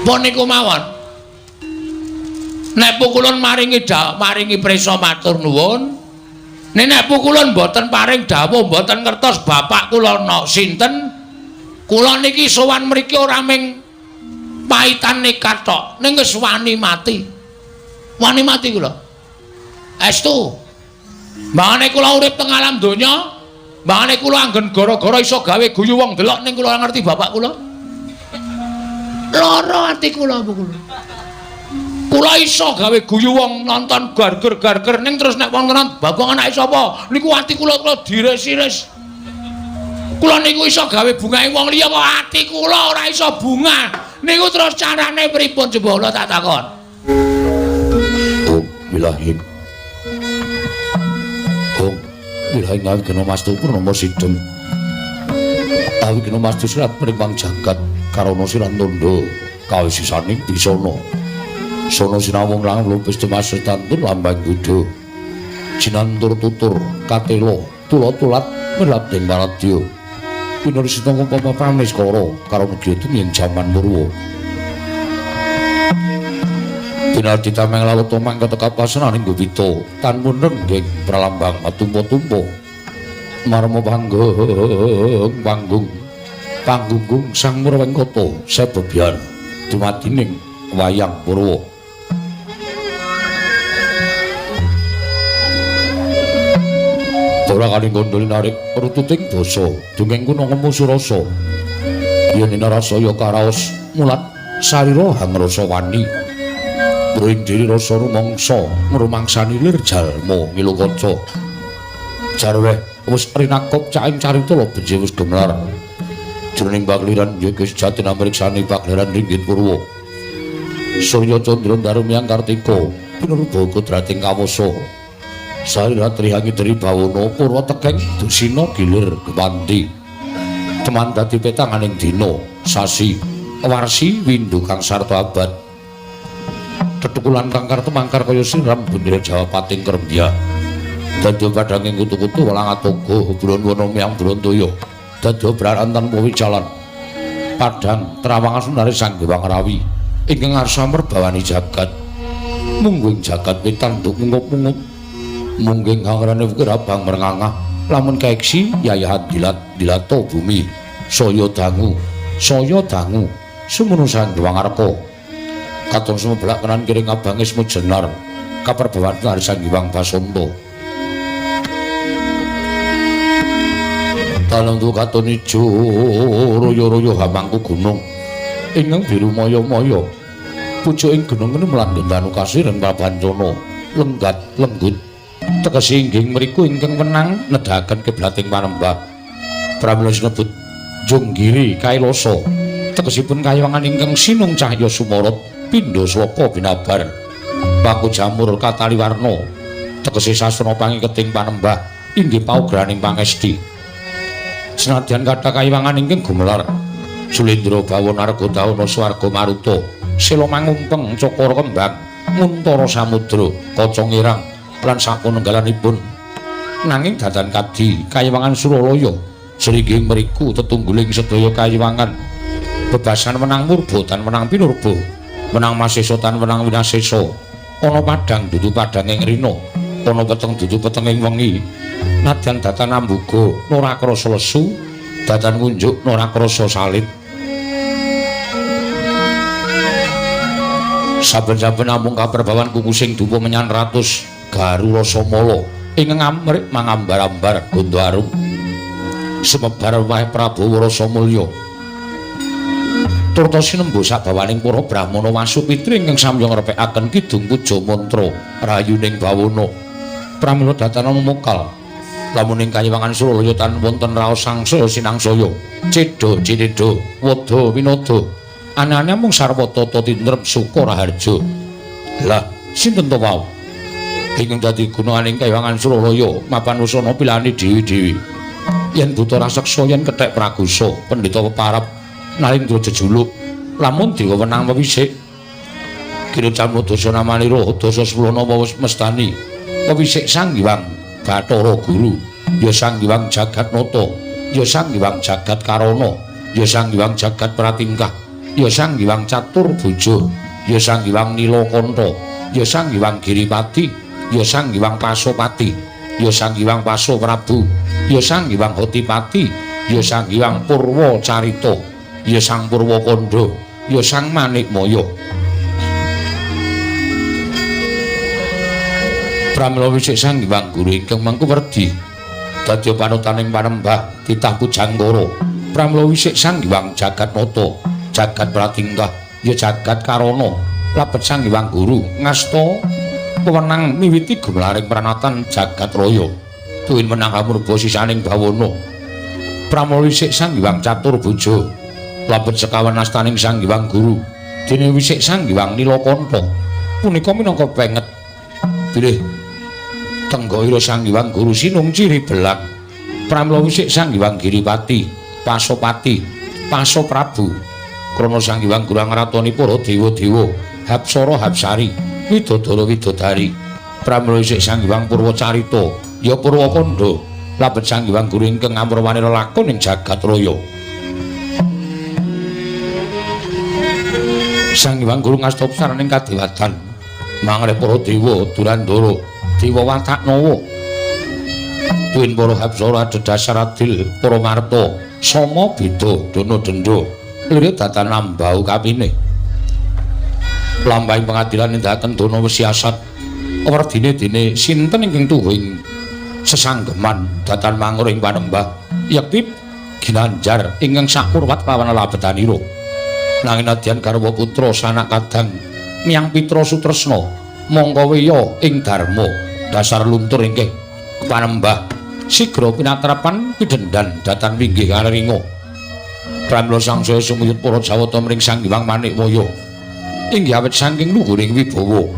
Pun niku mawon. Nek pukulun maringi maringi prisa matur nuwun. Nek pukulun mboten paring dawuh, mboten ngertos bapak kula no sinten. Kula niki sowan mriki ora ming paitan nekat tok, ning wis wani mati. Wani mati kula. Estu. Mbangane kula urip teng alam donya, mbangane kula anggen gara-gara iso gawe guyu wong delok ning kula ngerti bapak kula. Lara ati kula kula. Kula iso gawe guyu wong nonton garger-garger ning terus nek wong tenan bagong anake sapa niku ati kula kula diris-iris. Kula niku iso gawe bungahe wong liya kok ati kula ora iso bunga. Niku terus carane pripun coba kula tak takon. Oh, wilahing. Oh, wilahing awi kena mastu purnama sidem. Awi kena mastu sirat mring jagat karana sirat tandha kawisisaning bisana. Sono sinawung lang lupis tumasih tantun lambang kuda. Jinantur tutur katelo tula-tulat melading maradya. Pinulis tangga pamaniskara karo negya tumiyeng jaman Purwa. Dinaldi tameng lalu tomang ketekapasenaning gupita tanmun renggeng pralambang matumpa-tumpa. Marma panggung panggung panggunggung sang Murwengkata sebebyar dumadining wayang Purwa. Ora kali gondol narik rututing basa dongeng kuna ngemu surasa yen rasaya karaos mulat sarira hangrasa wani mruing diri rasa rumangsa ngrumangsani lir jalma ngilu kaca jarweh wis rinakop caing carita benji wis gemelar jroning pakliran yoga sejati namriksani pakliran ringgit purwa surya candra darumyang kartika pinurba kodrating kawasa sarira trihangi dari bawana purwa tekeng dusina gilir gewanti teman dadi petanganing dina sasi warsi windu kang sarta abad tetukulan kang kartemangkar kaya siram bendera Jawa pating krembya dadi padhanging kutu-kutu welang atoga bulan wana miyang Brontoya dadi braran tanpa wicalan padhang trawangan sunare Sang Hyang Rawi ingkang ngarsa merbawani jagat mungguing jagat wetan nduk mungup-mungup mungging hangrane wukir abang merengangah lamun kaeksi yayahan dilat dilato bumi saya dangu sumono Sang Hyang Arka katon sumebelak kanan kiring abange semu jenar kaperbawan Sang Hyang Basanta talung katon ijo royo-royo hamangku gunung ingkang biru maya-maya pucuking gunung ngene melandheng danu kasireng prabancana lenggat lenggut tegese inggih mriku ingkang wenang nedhaken kiblating panembah pramila sinebut Jonggiri Kailasa tegesipun kayiwangan ingkang sinung cahya sumorot pindha swaka binabar paku jamur katali warna tegese sasana pangiketing panembah inggih paugraning pangesti senadyan kathah kayiwangan ingkang gumelar Sulindra bawana arga dawana swarga maruta sela mangumpeng cakra kembang nguntara samudra kaca ngirang lan sapunenggalanipun nanging dadan kadi kayiwangan Suralaya sringgih mriku tetungguling sedaya kayiwangan bebasan wenang murba tan wenang pinurba wenang masesa tan wenang winasesa ana padhang dudu padhanging rina ana peteng dudu petenging wengi nadyan datan ambuga ora krasa lesu datan ngunjuk ora krasa salit saben-saben namung kaperbawan kukusing dupa menyan ratus garu rasa mala ingkang amrik mangambar-ambar gondo arum sumebar wae Prabowo rasa mulya turta sinembo sabawaning para brahmana Wasupitri ingkang samya ngrepekaken kidung puja mantra rayuning bawana pramila datana mumukal lamun ing kayiwangan Suralaya tan wonten raos sangsaya sinangsaya cedha cinedha wada winada anane mung sarwa tata tintrem suka raharja lah sinten to wau ingkang dadi gunaning kayiwangan Suralaya mapan wusana pilihane dewi-dewi yen buta raseksa yen kethek pragusa pendhita peparap Narendra jejuluk lamun dewa wenang wewisik kira camna dasa namanira dasa sepuluh nama wis mestani wewisik Sang Hyang Bathara Guru ya Sang Hyang Jagatnata ya Sang Hyang Jagat Karana ya Sang Hyang Jagat Pratingkah ya Sang Hyang Catur Bojo, ya Sang Hyang Nilakanta, ya Sang Hyang Giripati, ya Sang Hyang Pasopati, ya Sang Hyang Paso Prabu, ya Sang Hyang Hotipati, ya Sang Hyang Purwa Carita, ya Sang Purwakanda, ya Sang Manikmaya. Pramila wisik Sang Hyang Guru ingkang mangku werdi dadi panutaning panembah titah pujangkara. Pramila wisik Sang Hyang Jagatnata, jagat pratingkah, ya jagat karana. Labet Sang Hyang Guru ngasta wewenang miwiti gumlaring pranatan jagat raya. Tuwin menang amurba sisaning bawana. Pramila wisik Sang Hyang Catur Bojo, labet sekawan astaning Sang Hyang Guru. Dene wisik Sang Hyang Nilakanta punika minangka penget bilih tenggaira Sang Hyang Guru sinung ciri belang. Pramila wisik Sang Hyang Giripati, Pasopati, Paso Prabu, krana Sang Hyang Guru ngratoni para dewa-dewa, hapsara hapsari, widodara widodari. Pramila wisik Sang Hyang Purwacarita, ya Purwakanda, labet Sang Hyang Guru ingkang ngamurwani lelakon ing jagat raya. Sang Hyang Guru ngasta pesaraning kadewatan mangreh para dewa Durandara, dewa Wataknawa, tuwin para hapsara adhedhasar adil, para marta sama beda dana denda lir datan ambau kapine. Lampahing pengadilan nindakaken dana wesiasat werdine dene sinten ingkang tuhu ing sesanggeman datan mangur ing panembah yekti ginanjar ingkang sakurwat lawan labetanira. Nanging nadyan garwa putra sanak kadang miyang pitra sutresna mongko weya ing dharma dasar luntur inggih panembah sigra pinatrapan pidhendan datan winggih karinga. Pramila sangsaya sumuyut para Jawata mring Sang Hyang Manikmaya inggih awit saking luhuring wibawa.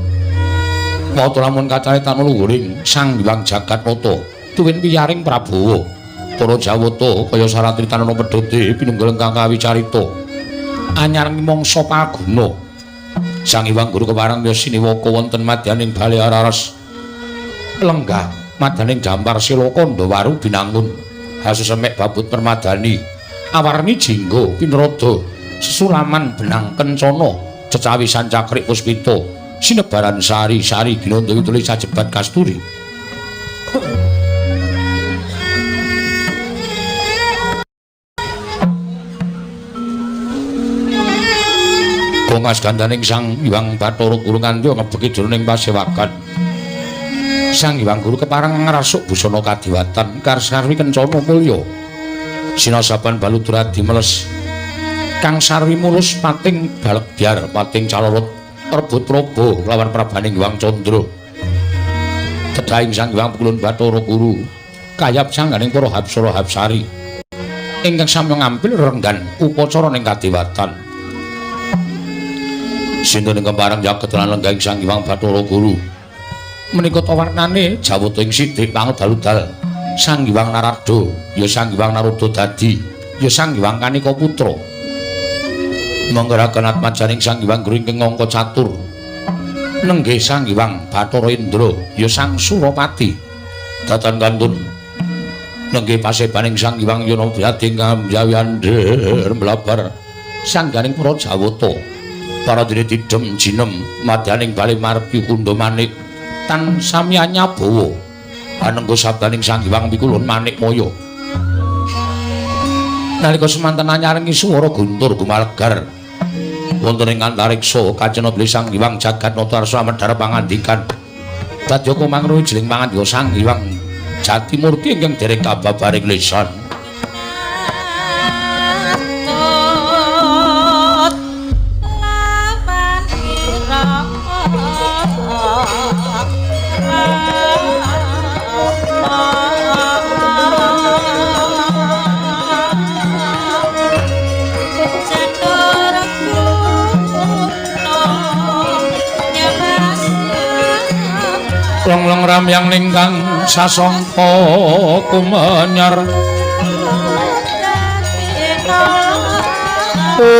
Wata lamun kacaritan luhuring Sang Hyang Jagatnata tuwin piyaring Prabawa. Para Jawata kaya saratritanana pedhote pinunggil ingkang kawicarita anyar mangsa palguna. Sang Hyang Guru kepareng siniwaka wonten madyaning bale Araras lenggah madyaning dampar sila Kandhawaru binangun hasusemek babut permadani awarni jingga pinrada sesulaman benang kencana cecawisan cakrik puspita sinebaran sari sari ginanda wituli sajebat kasturi. Kongas gandaning Sang Hyang Bathara Guru nganti ngebeki jroning pasewakan. Sang Hyang Guru kepareng ngrasuk busana kadiwatan karsarwi kencana mulya. Sinasaban baludra dimeles kang sarwi mulus pating balekbyar pating calorot rebut probo lawan prabaning Hyang Candra. Tedhahing Sang Hyang Pukulun Bathara Guru kayap sangganing para hapsara hapsari ingkang samya ngampil renggan upacara ning kadiwatan. Sinten ingkang pareng jaket lan lenggahing Sang Hyang Bathara Guru menika ta warnane jawata ing sidik pangedal-udal Sang Hyang Narada, ya Sang Hyang Narada dadi, ya Sang Hyang Kanika Putra. Manggeraken atmajaning Sang Hyang Guru ingkang angka catur nenggih Sang Hyang Bathara Indra, ya Sang Surapati. Datan kantun nenggih pasebaning Sang Hyang Yana Byati ingkang jawiandher mlabar sangganing para Jawata. Para dene didem jinem madyaning bale marpi kundha manik tan samya nyabawa anengga sabdaning Sang Hyang Pikulun Manikmaya. Nalika semanten anyarengi swara guntur gumalegar wonten ing antariksa kacena bilih Sang Hyang Jagatnata arsa amedhar pangandikan. Dadya kumangruh jeling pangandika Sang Hyang Jatimurti ingkang dereng kababaring lisan. Long-long ramyang lingkang sasongko kumenyar Om.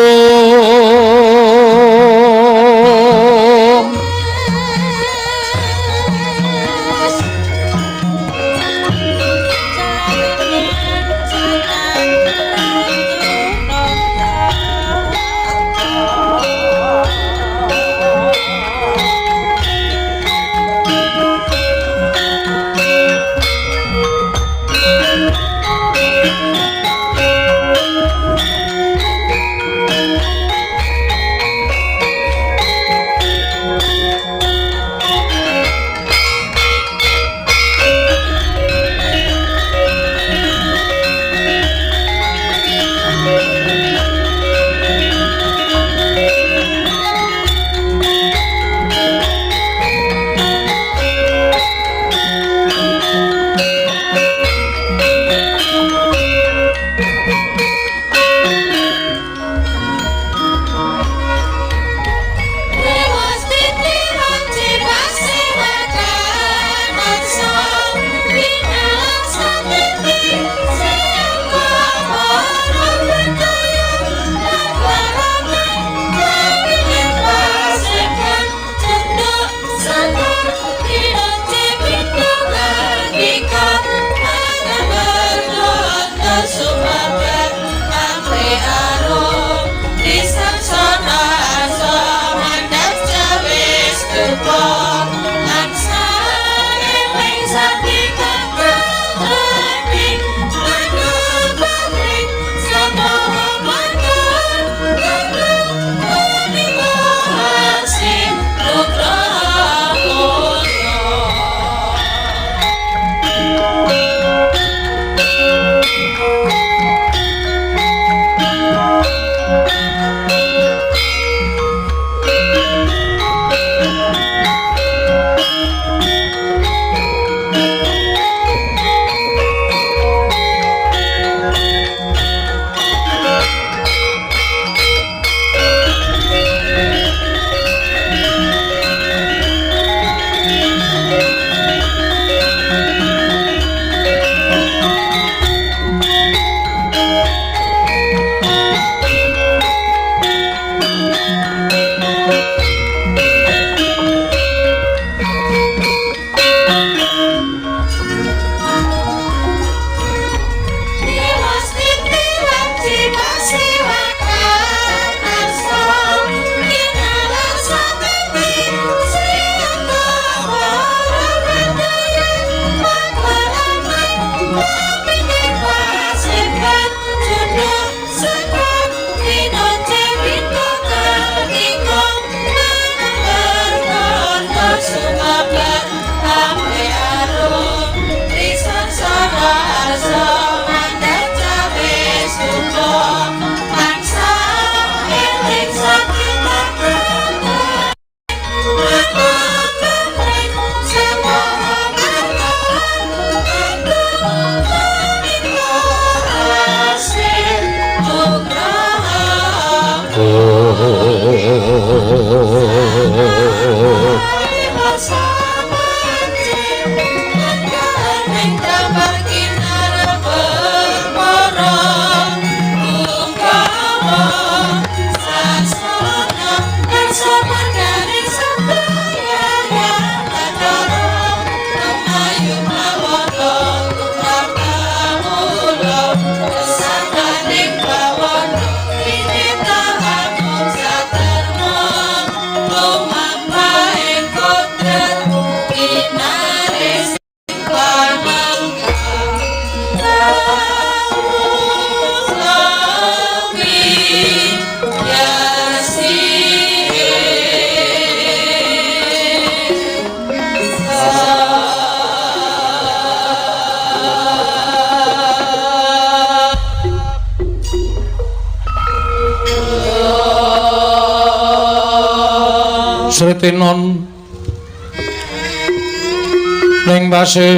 Sritenon ning pasewakan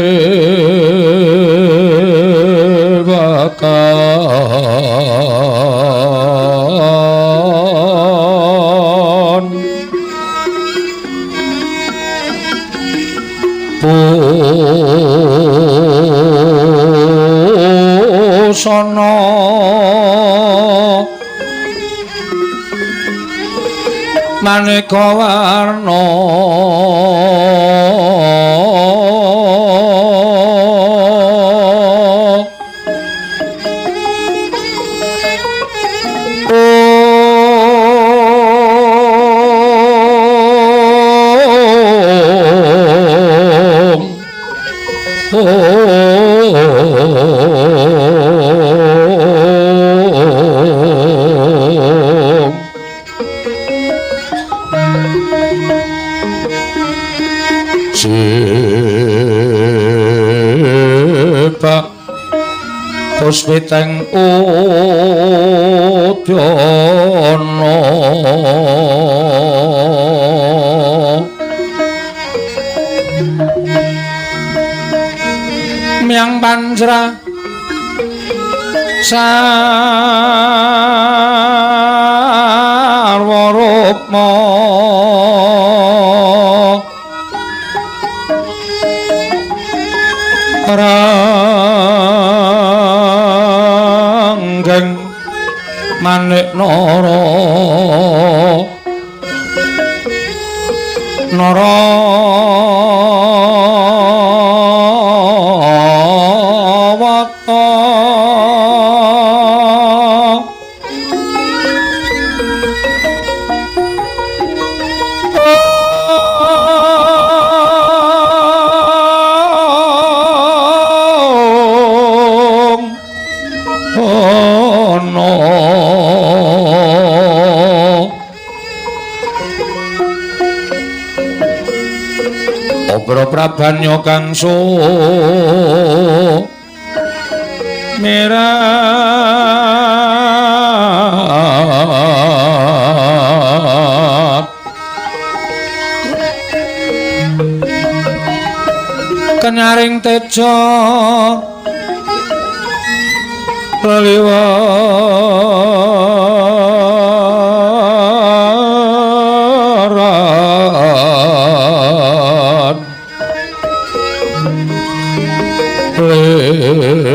busana maneka warna. Sepak puspiteng udana miang panjra sarwa rukma ranggeng manik nara nara wata. Obro prabanya kang mirat kenyaring teja leliwaran lir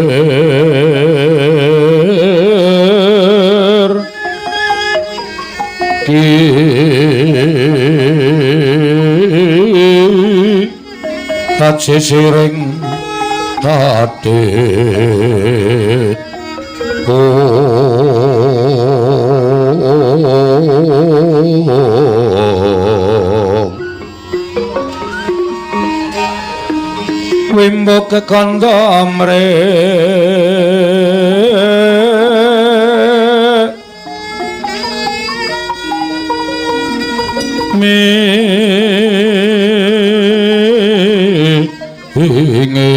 ki sisiring tadit. Wimbo kekandha mre mi ingin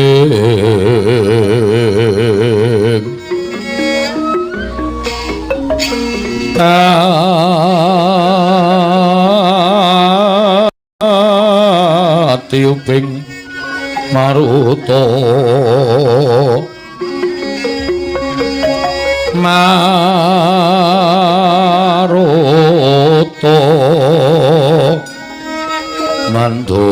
tiuping maruta maruta mandu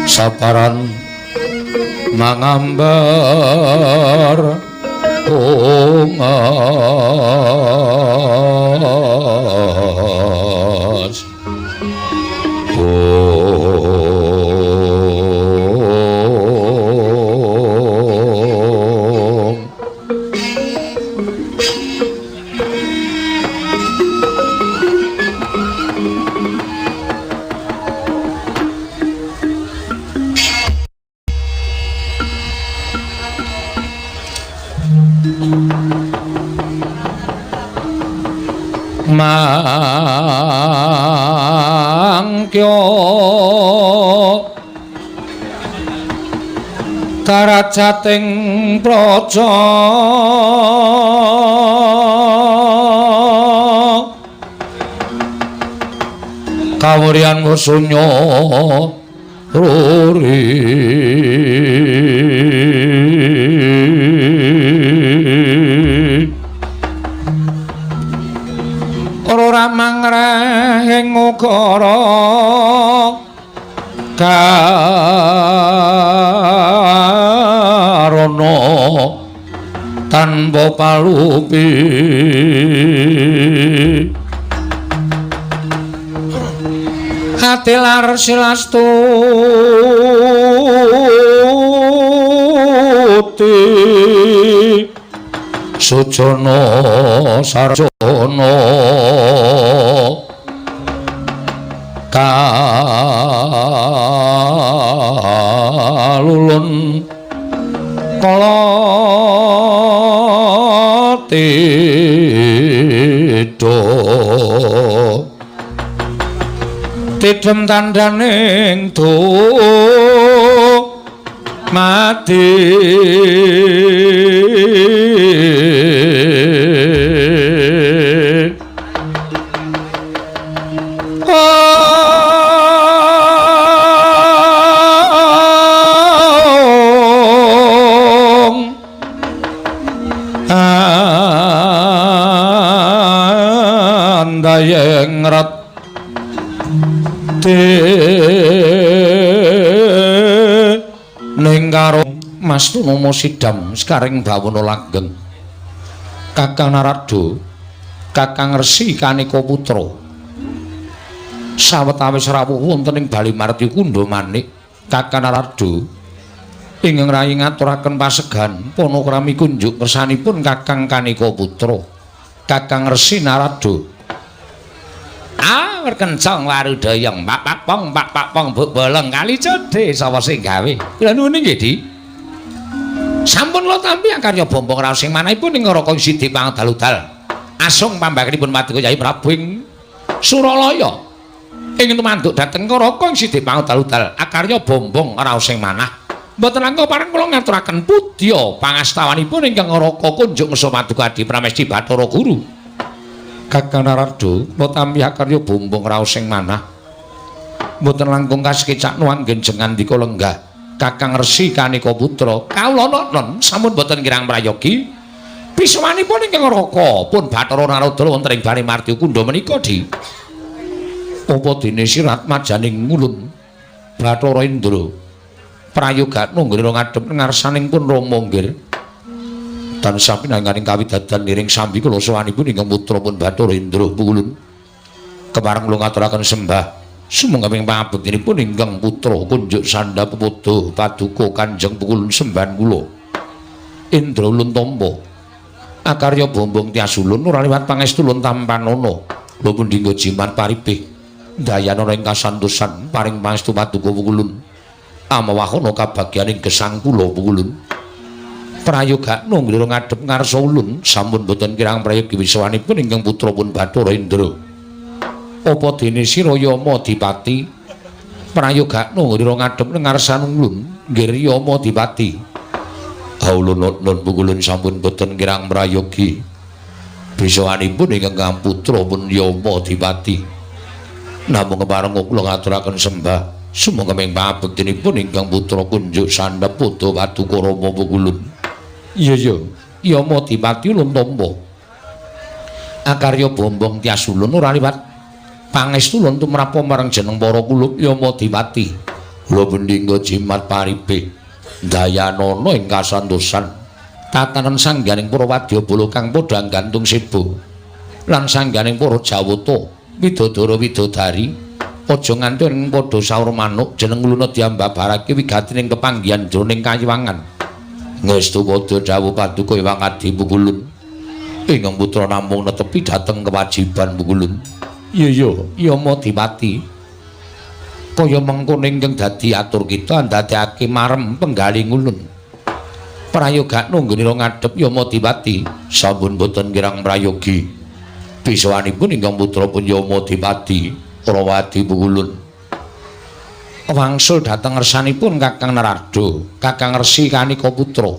saparan mangambar ungas. Mangkya karajating praja kawuryan sunya ruri ora mangreh ing ukara karana tanpa palupi atilar silastuti sujana sarjana kalulun kala tidha tidhem tandhaning do mati andayeng rat ning karo Mas Tunomo Sidam sekaring bawana langgeng Kakang Narada Kakang Resi Kanika Putra sawetawis rawuh wonten ing Bali Marti Kundha Manik Kakang Narada ingkang rayi ngaturaken pasegan panakrami kunjuk kersanipun Kakang Kanika Putra Kakang Resi Narada. Ah, kencang warudayang pak pak pong pak pak pong buk bolong kali codhe sapa sing gawe. Kula nuwun nggih, Di. Sampun kula tampi akarya bombong raos sing manahipun ing Raka Sidi Pangdaludal. Asung pambakenipun Paduka Yai Prabu ing Suralaya. Ing tumanduk dhateng Raka Sidi Pangdaludal akarya bombong raos sing manah. Mboten langkung pareng kula ngaturaken pudya pangastawanipun ingkang Raka kunjuk ngesa Paduka Adi Pramesti Bathara Guru. Kakang Narada kula tampi akarya bombong raos sing manah. Mboten langkung kasekecak nuwanggen jengandika lenggah Kakang Resi Kanika Putra kawula non sampun boten kirang prayogi pisawanipun ingkang Raka pun Bathara Narada wonten ing Bali Marti Kundha menika, Di. Apa dene sirat majaning ngulun Bathara Indra prayogatno nggone ngadhep ngarsaning pun Rama nggir. Tansah pinanganing kawidadan niring sambi kula sowanipun ingkang putra pun Bathara Indra pulun. Kepareng kula ngaturaken sembah sumangga ing pangabektinipun ingkang putra kunjuk sandhap pepodo paduka Kanjeng Pukulun sembahan kula. Indra ulun tampa akarya bombong tias ulun ora liwat pangestu ulun tampanana. Kula pundi nggo jimat paripih dayanana ing kasantosan paring pangestu paduka Pukulun. Amawahana kabagyaning gesang kula Pukulun. Prayogakno nglira ngadhep ngarsa ulun sampun boten kirang prayogi wisawanipun ingkang putra pun Bathara Indra. Apa dene sira Yama Dipati prayogakno nglira ngadhep ngarsan ulun nggih Yama Dipati. Ulun nun pukulun sampun boten kirang prayogi wisawanipun ingkang putra pun Yama Dipati. Namung kepareng kula ngaturaken sembah sumangga ing pangabektinipun ingkang putra kunjuk sandhap padha paduka Rama pukulun. Iya iya, Yama Dipati ulun tampa. Akarya bombong tias ulun ora liwat pangestu ulun tumrap marang jeneng para kulup Yama Dipati. Kula pendhingga jimat paripih dayanana ing kasantosan tatanan sangganing para wadyabala kang padha gantung seba lan sangganing para jawata widodara widodari aja nganti ing padha saur manuk jeneng uluna diambabarake wigatining kepanggihan jroning kayiwangan. Ngestu padha dawuh paduka Hyang Adi Pukulun. Ingkang putra namung netepi dhateng kewajiban Pukulun. Iya iya, Yama Dipati. Kaya mengkono ingkang dadi atur kita ndadekake marem penggalih ulun. Prayogakno nggenira ngadhep Yama Dipati sampun boten kirang prayogi. Bisawanipun ingkang putra pun Yama Dipati Rawadi Pukulun. Wangsul dhateng ngersanipun Kakang Narada, Kakang Resi Kanika Putra.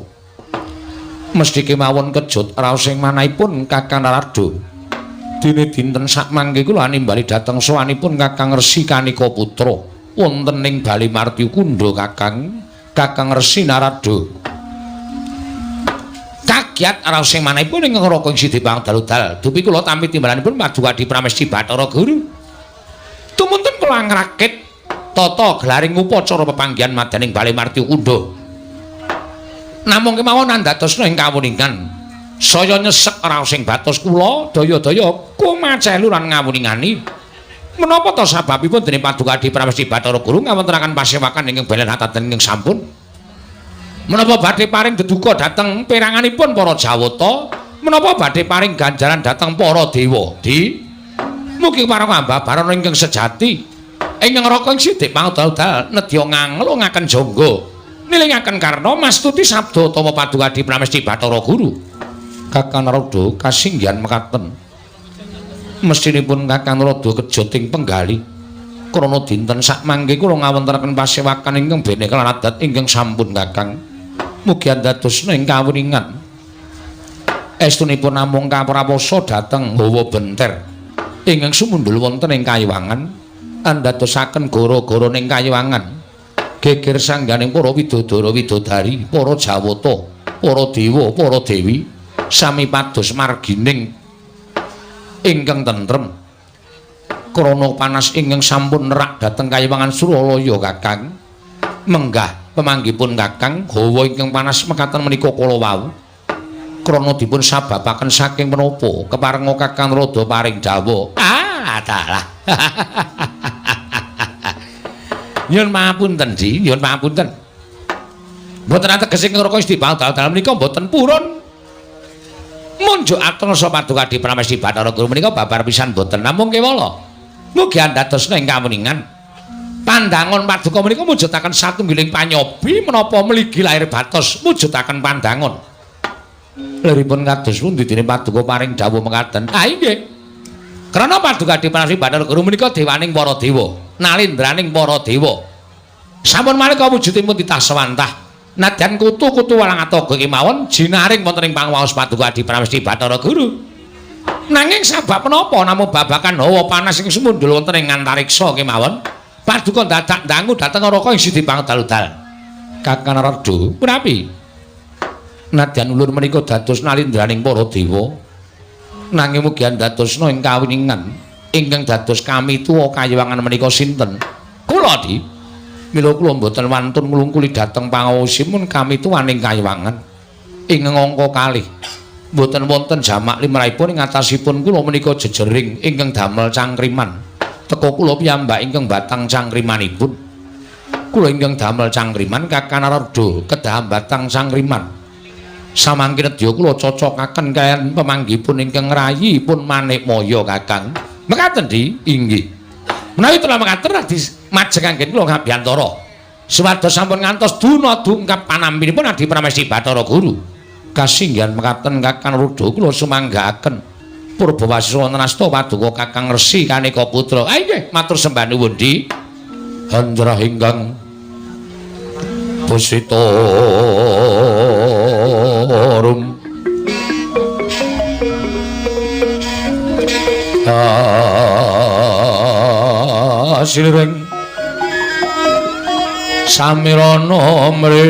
Mesthi kemawon kejut raos ing manahipun Kakang Narada. Dene dinten sakmangke kula nimbali dhateng sowanipun Kakang Resi Kanika Putra wonten ing Bali Martya Kundha Kakang, Kakang Resi Narada. Kagiat raos ing manahipun ing Raka ing Sidipang Daludal. Dupi kula tampi timbalanipun Paduka Adi Pramesti Bathara Guru. Tumunten kula ngrakit tata gelaring upacara pepanggihan madaning Bali Martya Kundha. Namung kemawon andadosna ing kawuningan. Saya nyesek raos ing batos kula, daya-daya kumacelu lan ngawuningani. Menapa ta sababipun dene Paduka Adi Pramesti Bathara Guru ngawontenaken pasewakan ingkang belen ataten ingkang sampun? Menapa badhe paring deduka dhateng peranganipun para Jawata? Menapa badhe paring ganjaran dhateng para dewa? Di mugi parang ambabaran ingkang sejati. Ingkang Raka ing Sidik Pangdal nedya nganglungaken jangga nilingaken karna mastuti sabda utawa Paduka Adi Pramesti Bathara Guru. Kakang Narada kasinggihan mekaten. Mestinipun Kakang Narada kejut ing penggali. Krana dinten sakmangke kula ngawontenaken pasewakan ingkang bene kelan adat ingkang sampun Kakang. Mugi andadosna ing kawuningan. Estunipun namung kaprawosa dhateng hawa benter ingkang sumundhul wonten ing kayiwangan. Andadosaken gara-gara ning kayiwangan geger sangganing para widodara widodari, para jawata, para dewa, para dewi sami pados margining ingkang tentrem. Krana panas ingkang sampun nerak dhateng kayiwangan Suralaya Kakang. Menggah pemanggipun Kakang, hawa ingkang panas mekaten menika kala wau krana dipun sababaken saking menapa keparenga Kakang Narada paring dawuh. Ah, dalah. Nyuwun pangapunten, Di, nyuwun pangapunten. Mboten ateges ing Raka Isti Pangdal menika mboten purun. Munjuk atmasa Paduka Adi Pramesti Bathara Guru menika babar pisan mboten namung kewala. Mugi andadosna ing kawuningan. Pandangon paduka menika mujudaken satunggiling panyobi menapa mligi lahir batos mujudaken pandangon. Liripun kados pundi dene paduka paring dawuh mekaten? Ah inggih. Krana Paduka Adi Pramesti Bathara Guru menika dewaning para dewa, nalindraning para dewa. Sampun maneka wujudipun titah sewantah. Nadyan kutu-kutu walang atoga kemawon jinaring wonten ing pangwaos Paduka Adi Pramesti Bathara Guru. Nanging sabab menapa namung babakan hawa panas ing sumundhul wonten ing antariksa kemawon, paduka dadak ndangu dhateng Raka ing Sidi Pangdaludal. Kakang Narada, punapi? Nadyan ulun menika dados nalindraning para dewa. Nanging mugi andadosna ing kawiningan ingkang dados kamituwa kayiwangan menika sinten? Kula, Di. Mila kula mboten wantun nglungkuli dhateng pangaosipun kamituwaning kayiwangan ing angka kalih. Mboten wonten jamak limrahipun ing atasipun kula menika jejering ingkang damel cangkriman. Teka kula piyambak ingkang batang cangkrimanipun. Kula ingkang damel cangkriman Kakang Narada kedah batang cangkriman. Samangke nedya kula cocokaken kaliyan pemanggipun ingkang ngrayipun Manikmaya Kakang. Mekaten, Di? Inggih. Menawi telah mekaten radi majeng anggen kula ngabiyantara. Supados sampun ngantos duna dungkap panampinipun Adi Pramesti Bathara Guru. Kasinggihan mekaten Kakang Narada kula sumanggaaken. Purbawasisa wonten asta paduka Kakang Resi Kanika Putra. Ah inggih, matur sembah nuwun, Di. Handrah ingkang pusita rum asireng samirana mre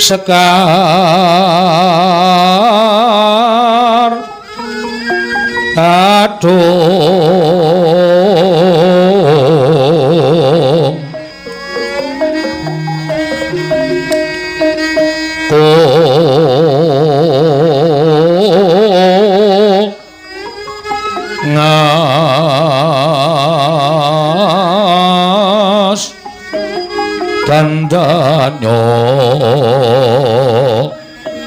Sekar Kadung Ngas Gandanyo.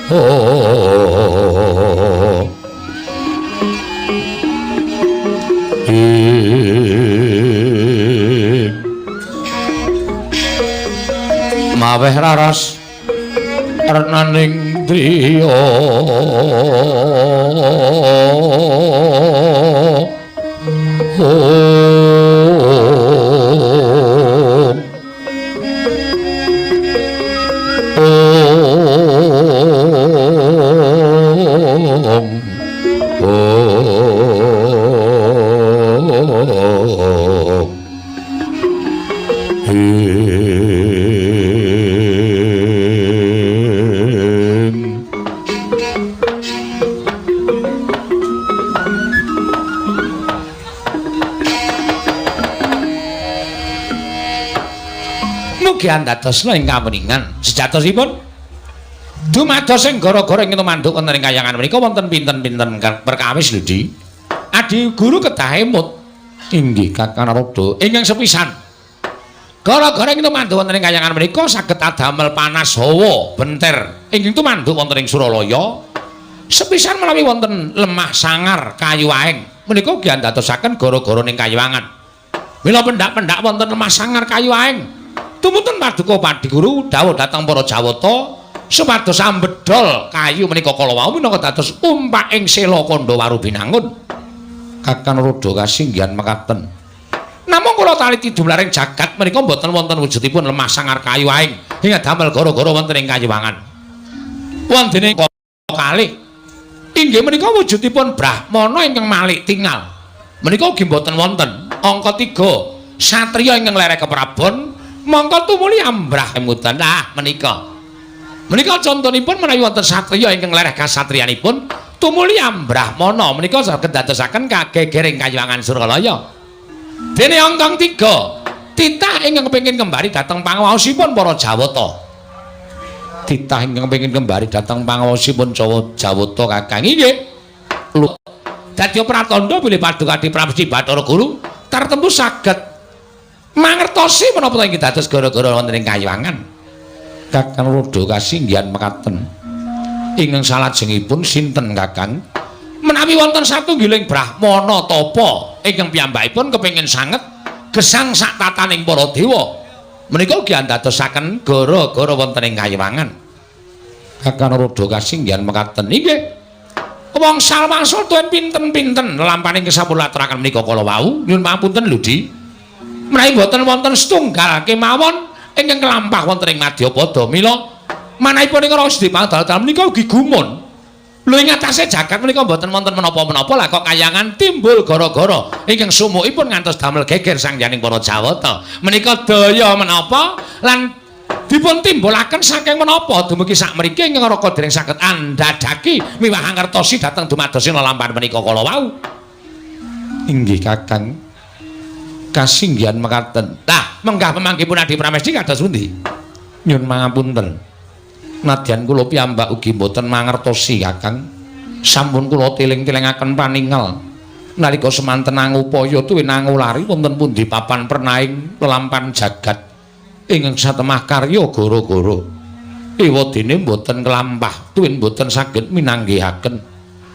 Oh. Maweh raras renaning driya. Mugi andadosna ing kameningan sejatosipun dumados ing gara-gara ing tumanduk wonten ing kayangan menika wonten pinten-pinten perkawis lho Di. Adi guru kedah emut. Inggih Kakang Narada. Ingkang sepisan gara-gara ing tumanduk wonten ing kayangan menika saged adamel panas hawa benter ingkang tumanduk wonten ing Suralaya. Sepisan menawi wonten lemah sangar kayu aeng menika ugi andadosaken gara-gara ning kayangan. Mila pendak-pendak wonten lemah sangar kayu aeng tumutun paduka Padiguru dawuh dhateng para Jawata supados ambedol kayu menika kala wau minangka dados umpaking sela kandha Warubinangun. Kakang Narada kasinggihan mekaten. Namung kula taliti dumlaring jagat menika mboten wonten wujudipun lemah sangar kayu aeng ing damel gara-gara wonten ing kayuwangan. Wontene kalih inggih menika wujudipun brahmana ingkang malik tingal. Menika ugi mboten wonten. Angka 3 satriya ingkang lereh keprabon mongko tumuli ambrah emutan. Lah menika menika contonipun menawi wonten satriya ingkang lereh kasatriyanipun tumuli ambrahmana menika saged dadosaken kagegering kayuwangan Suralaya. Dene angka 3 titah ingkang kepengin kembali dhateng pangaosipun para Jawata. Titah ingkang kepengin kembali dhateng pangaosipun Jawata Kakang inggih. Dadi pratandha bilih paduka Adi Pramesti Bathara Guru tartemtu saged mangertosi menapa ta ingkang dados gara-gara wonten ing kayuwangan. Kakang Narada kasinggihan mekaten. Ingkang salajengipun sinten Kakang? Menawi wonten satunggiling brahmana tapa ingkang piyambakipun kepengin sanget gesang sak tataning para dewa. Menika ugi andadosaken gara-gara wonten ing kayuwangan. Kakang Narada kasinggihan mekaten. Inggih. Wong salwangsul tuen pinten-pinten lelampaning sampun laturaken menika kala wau. Nyuwun pangapunten lho Di. Menawi boten wonten setunggal kemawon ingkang kelampah wonten ing Madyapada. Mila manahipun ing raos dipangdal menika ugi gumun. Lho ing atase jagat menika boten wonten menapa-menapa lah kok kayangan timbul gara-gara ingkang sumukipun ngantos damel geger sangyaning para Jawata. Menika daya menapa lan dipun timbulaken saking menapa dumugi sakmriki ingkang raka dereng saged andhadhaki miwah ngertosi dhateng dumadosi lelampahan menika kala wau. Inggih Kakang. Kasinggihan mekaten. Lah, menggah pemanggihipun Adi Pramesti kados pundi? Nyun mangapunten. Nadyan kula piyambak ugi mboten mangertosi Kakang. Sampun kula tiling-tilingaken paningal nalika semanten angupaya tuwin angulari wonten pundi papan pernaing lelampahan jagat ingkang satemah karya gara-gara. Ewadene mboten kelampah tuwin mboten saged minanggihaken.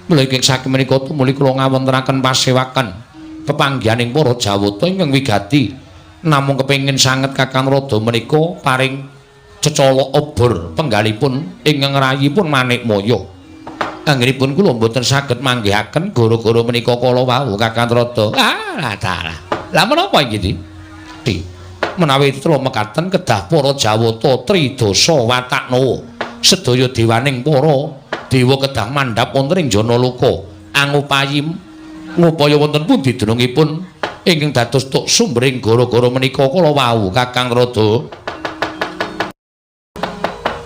Mula ingkang saking menika tumuli kula ngawontenaken pasewakan pepanggihaning para Jawata ingkang wigati. Namung kepengin sanget Kakang Narada menika paring cecolok obor penggalipun ingkang rayipun Manikmaya. Anggenipun kula mboten saged manggihaken gara-gara menika kala wau Kakang Narada. Ah, dalah. Lah menapa iki, Di? Menawi tela mekaten kedah para Jawata tridasa wataknawa sedaya dewaning para dewa kedah mandhap wonten ing Janaloka angupayi ngupaya wonten pundi dunungipun ingkang dados tuk sumbering gara-gara menika kala wau Kakang Narada.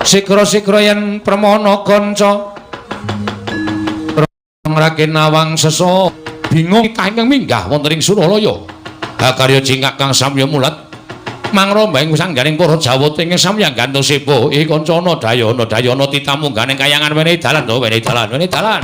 Sigra-sigra yen pramana kanca ngrake nawang sesa bingung ingkang minggah wonten ing Suralaya. Hakarya cingkak kang samya mulat mangromba ing sangganing para Jawata ingkang samya gantung sepo. Kancana dayana dayana titamu ganing kayangan wenehi dalan to wenehi dalan wenehi dalan.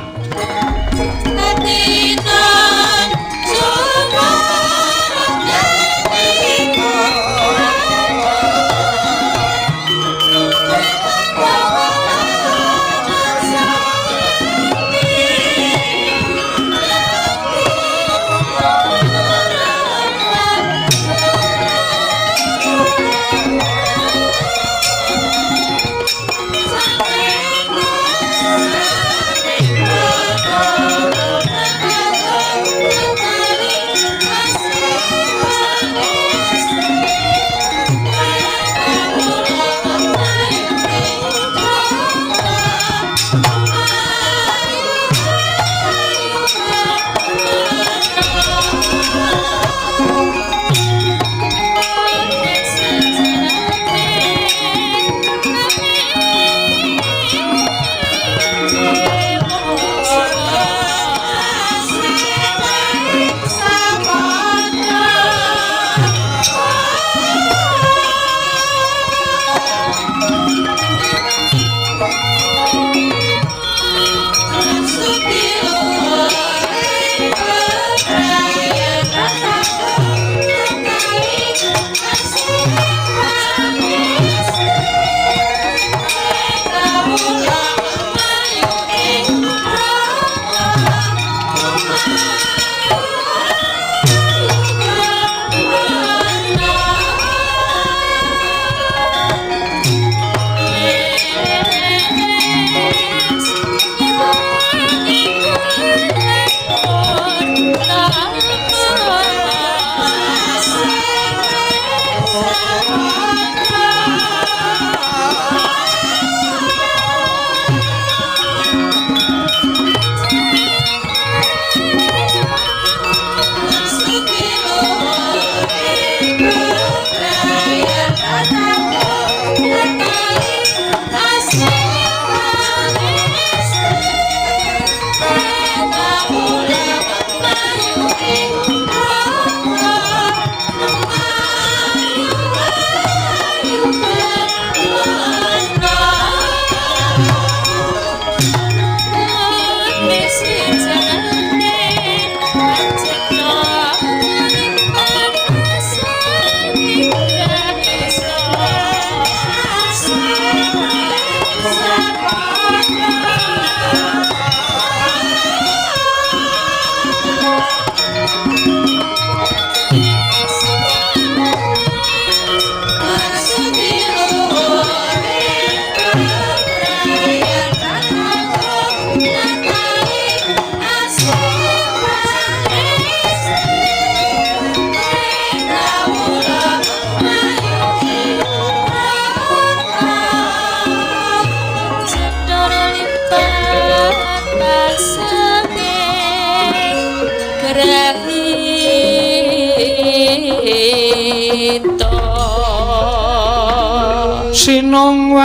Sinongwati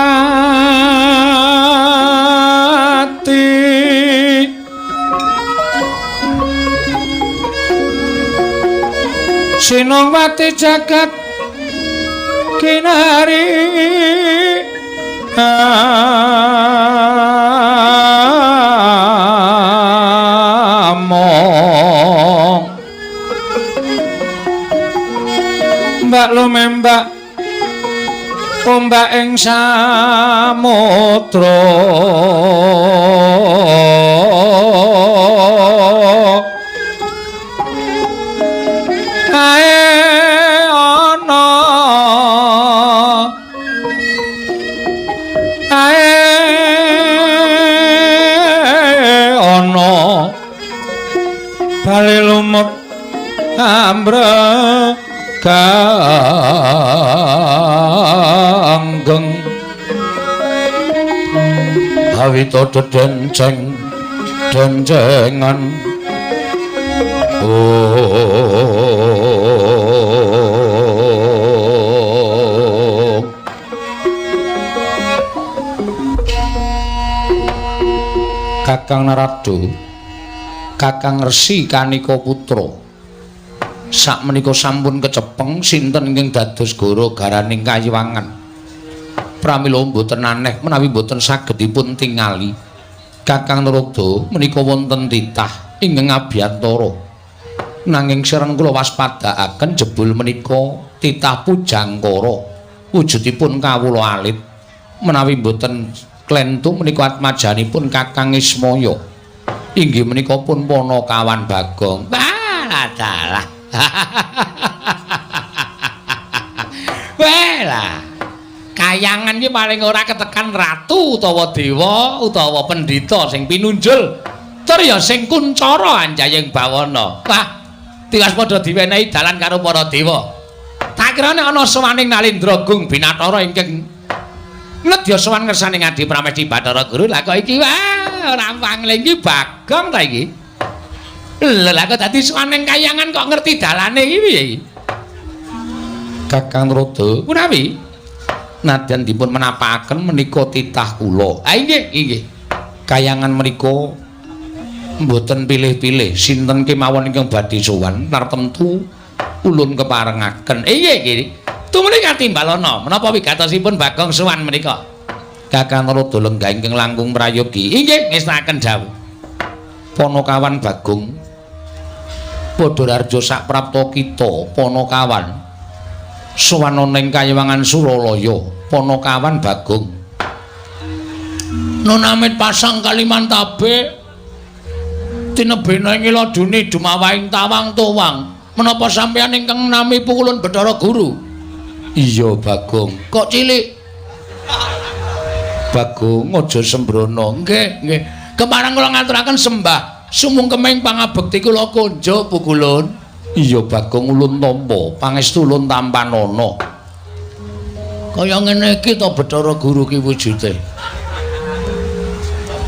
Sinongwati jagat kinari among mbak lumembak ombak ing samudra ae ana ae ana bali lumep ambrek ganggeng awita dedenceng dencengan oh Kakang Narada, Kakang Resi Kanika Putra, sakmenika sampun kecepeng sinten ingkang dados goro garaning kayiwangan. Pramila mboten aneh menawi mboten saged dipun tingali. Kakang Narada menika wonten titah ingkang abiyantara. Nanging sareng kula waspadaaken jebul menika titah pujangkara wujudipun kawula alit. Menawi mboten klentu menika atmajanipun Kakang Ismaya. Inggih menika pun Panakawan Bagong. Walah dalah. Welah. Kayangan iki paling ora ketekan ratu utawa dewa utawa pendhita sing pinunjul. Tur ya sing kuncara anjayeng bawana. Wah, tiwas padha diwenehi dalan karo para dewa. Tak kira nek ana sowaning Nalindra Gung Binatara ingkang nedya sowan ngersane Ngadi Pramesti Bathara Guru. Lah kok iki wah ora pangling iki Bagong ta iki. Lha lah kok dadi sowan ning kayangan kok ngerti dalane iki piye iki? Kakang Narada, punawi nadyan dipun menapakaken menika titah kula. Ah inggih, inggih. Kayangan menika mboten pilih-pilih sinten kemawon ingkang badhe sowan tartemtu ulun keparengaken. Inggih, inggih. Tumuli katimbalana menapa wigatosipun Bagong sowan menika? Kakang Narada lenggah ingkang langkung prayogi. Inggih, ngestakaken dawuh. Panakawan Bagong Padha Raja saprapta kita Panakawan sowan ana ing kayiwangan Suralaya. Panakawan Bagong nun amit pasang Kalimantabe tinebena ing ladune dumawahing tawang tuwang. Menapa sampeyan ingkang nami pukulun Bathara Guru? Iya Bagong. Kok cilik? Bagong aja sembrono. Nggih, nggih. Kepareng kula ngaturaken sembah sumungkeming pangabekti kula konjo pukulun. Iya Bagong ulun tampa, pangestu ulun tampanana. Kaya ngene iki to Bathara Guru ki wujude.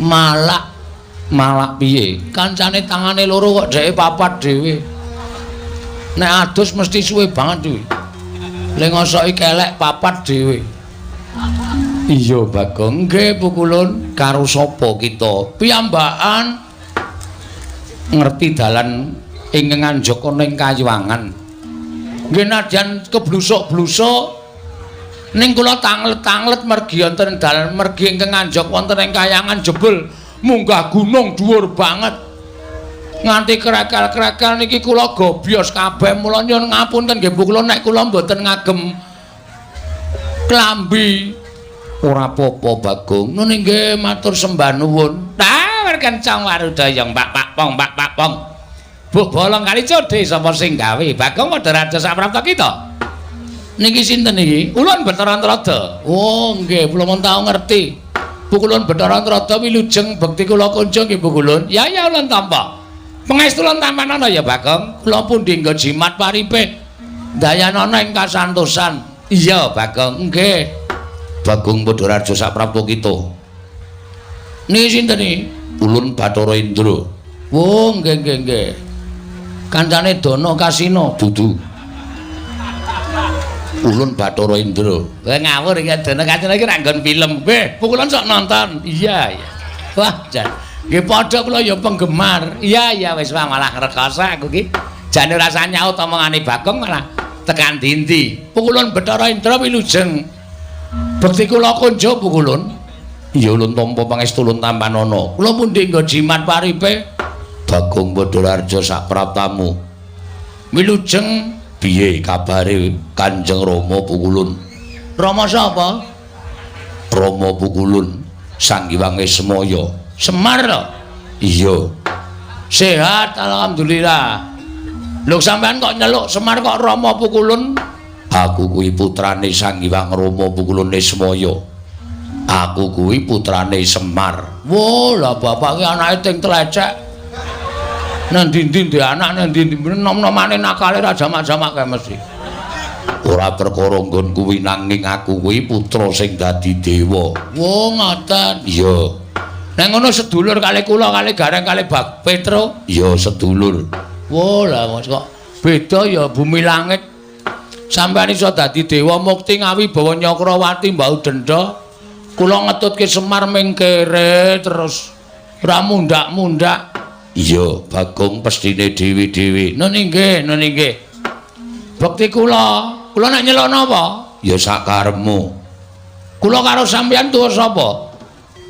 Malak, malak piye? Kancane tangane loro kok dheke papat dhewe. Nek adus mesti suwe banget kuwi. Le ngosoki kelek papat dhewe. Iya Bagong. Nggih pukulun. Karo sapa kita? Piyambakan ngerti dalan ingkang anjaka ning kayiwangan. Nggih nadyan keblusuk-blusuk ning kula tanglet-tanglet mergi wonten dalan mergi ingkang anjak wonten ing kayangan jebul munggah gunung dhuwur banget. Nganti krekel-krekel niki kula gobyos kabeh. Mula nyuwun ngapunten nggih Bu kula nek kula mboten ngagem klambi. Ora apa-apa Bagong. Nun nggih matur sembah nuwun. Tah kencang warudaya Mbak Pak Pong Mbak Pak Pong. Bu bolong kali codhe sapa sing gawe? Bagong padha raja saprapta kita. Niki sinten niki? Ulun Bathara Narada. Oh nggih, kula mun tau ngerti. Bu kulun Bathara Narada wilujeng bekti kula kunjung nggih Bu kulun. Ya ya ulun tampa. Pangestu ulun tampanana ya Bagong. Kula pundi nggo jimat paripe. Dayanana ing kasantosan. Iya Bagong, nggih. Bagong padha raja saprapta kita. Niki sinten niki? Ulun Bathara Indra. Oh nggih nggih nggih. Kancane Dana Kasina dudu. Ulun Bathara Indra. Kowe ngawur iki dene kancane iki ra nggon film. Weh, pukulan sok nonton. Iya, iya. Wah, jan. Nggih padha kula ya penggemar. Iya, iya wis malah ngrekoso aku ki. Jane rasa nyaut omongane Bagong malah tekan dindi. Pukulun Bathara Indra wilujeng. Bekti kula kunjuk pukulun. Iya ulun tampa pangestu ulun tampanana. Kula pundi nggo jimat paripe? Bagong Badararja sak praptamu. Wilujeng piye kabare Kanjeng Rama Pukulun? Rama sapa? Rama Pukulun Sang Hyang Ismaya. Semar lho. Iya. Sehat alhamdulillah. Lho sampean kok nyeluk Semar kok Rama Pukulun? Aku kuwi putrane Sang Hyang Rama Pukulun Ismaya. Aku kuwi putrane Semar. Wo, lah bapak ki anake ting tlecek. Nang ndi-ndi ndek anak nang ndi-ndi nom-nomane nakale ra jamak-jamak kae mesti. Ora perkara nggon kuwi nanging aku kuwi putra sing dadi dewa. Wo, ngoten. Iya. Nang ngono sedulur kali kula kali Gareng kali Bak Petro. Iya sedulur. Wo, lah kok beda ya bumi langit. Sampeyan iso dadi dewa mukti ngawi bawa Nyakrawati mbau denda. Kula ngetutke Semar ming kere terus ora mundak-mundak. Iya, Bagong pestine dhewe-dhewe. Nun inggih, nun inggih. Bekti kula, kula nek nyeluk napa? Ya sakarepmu. Kula karo sampeyan tuwa sapa?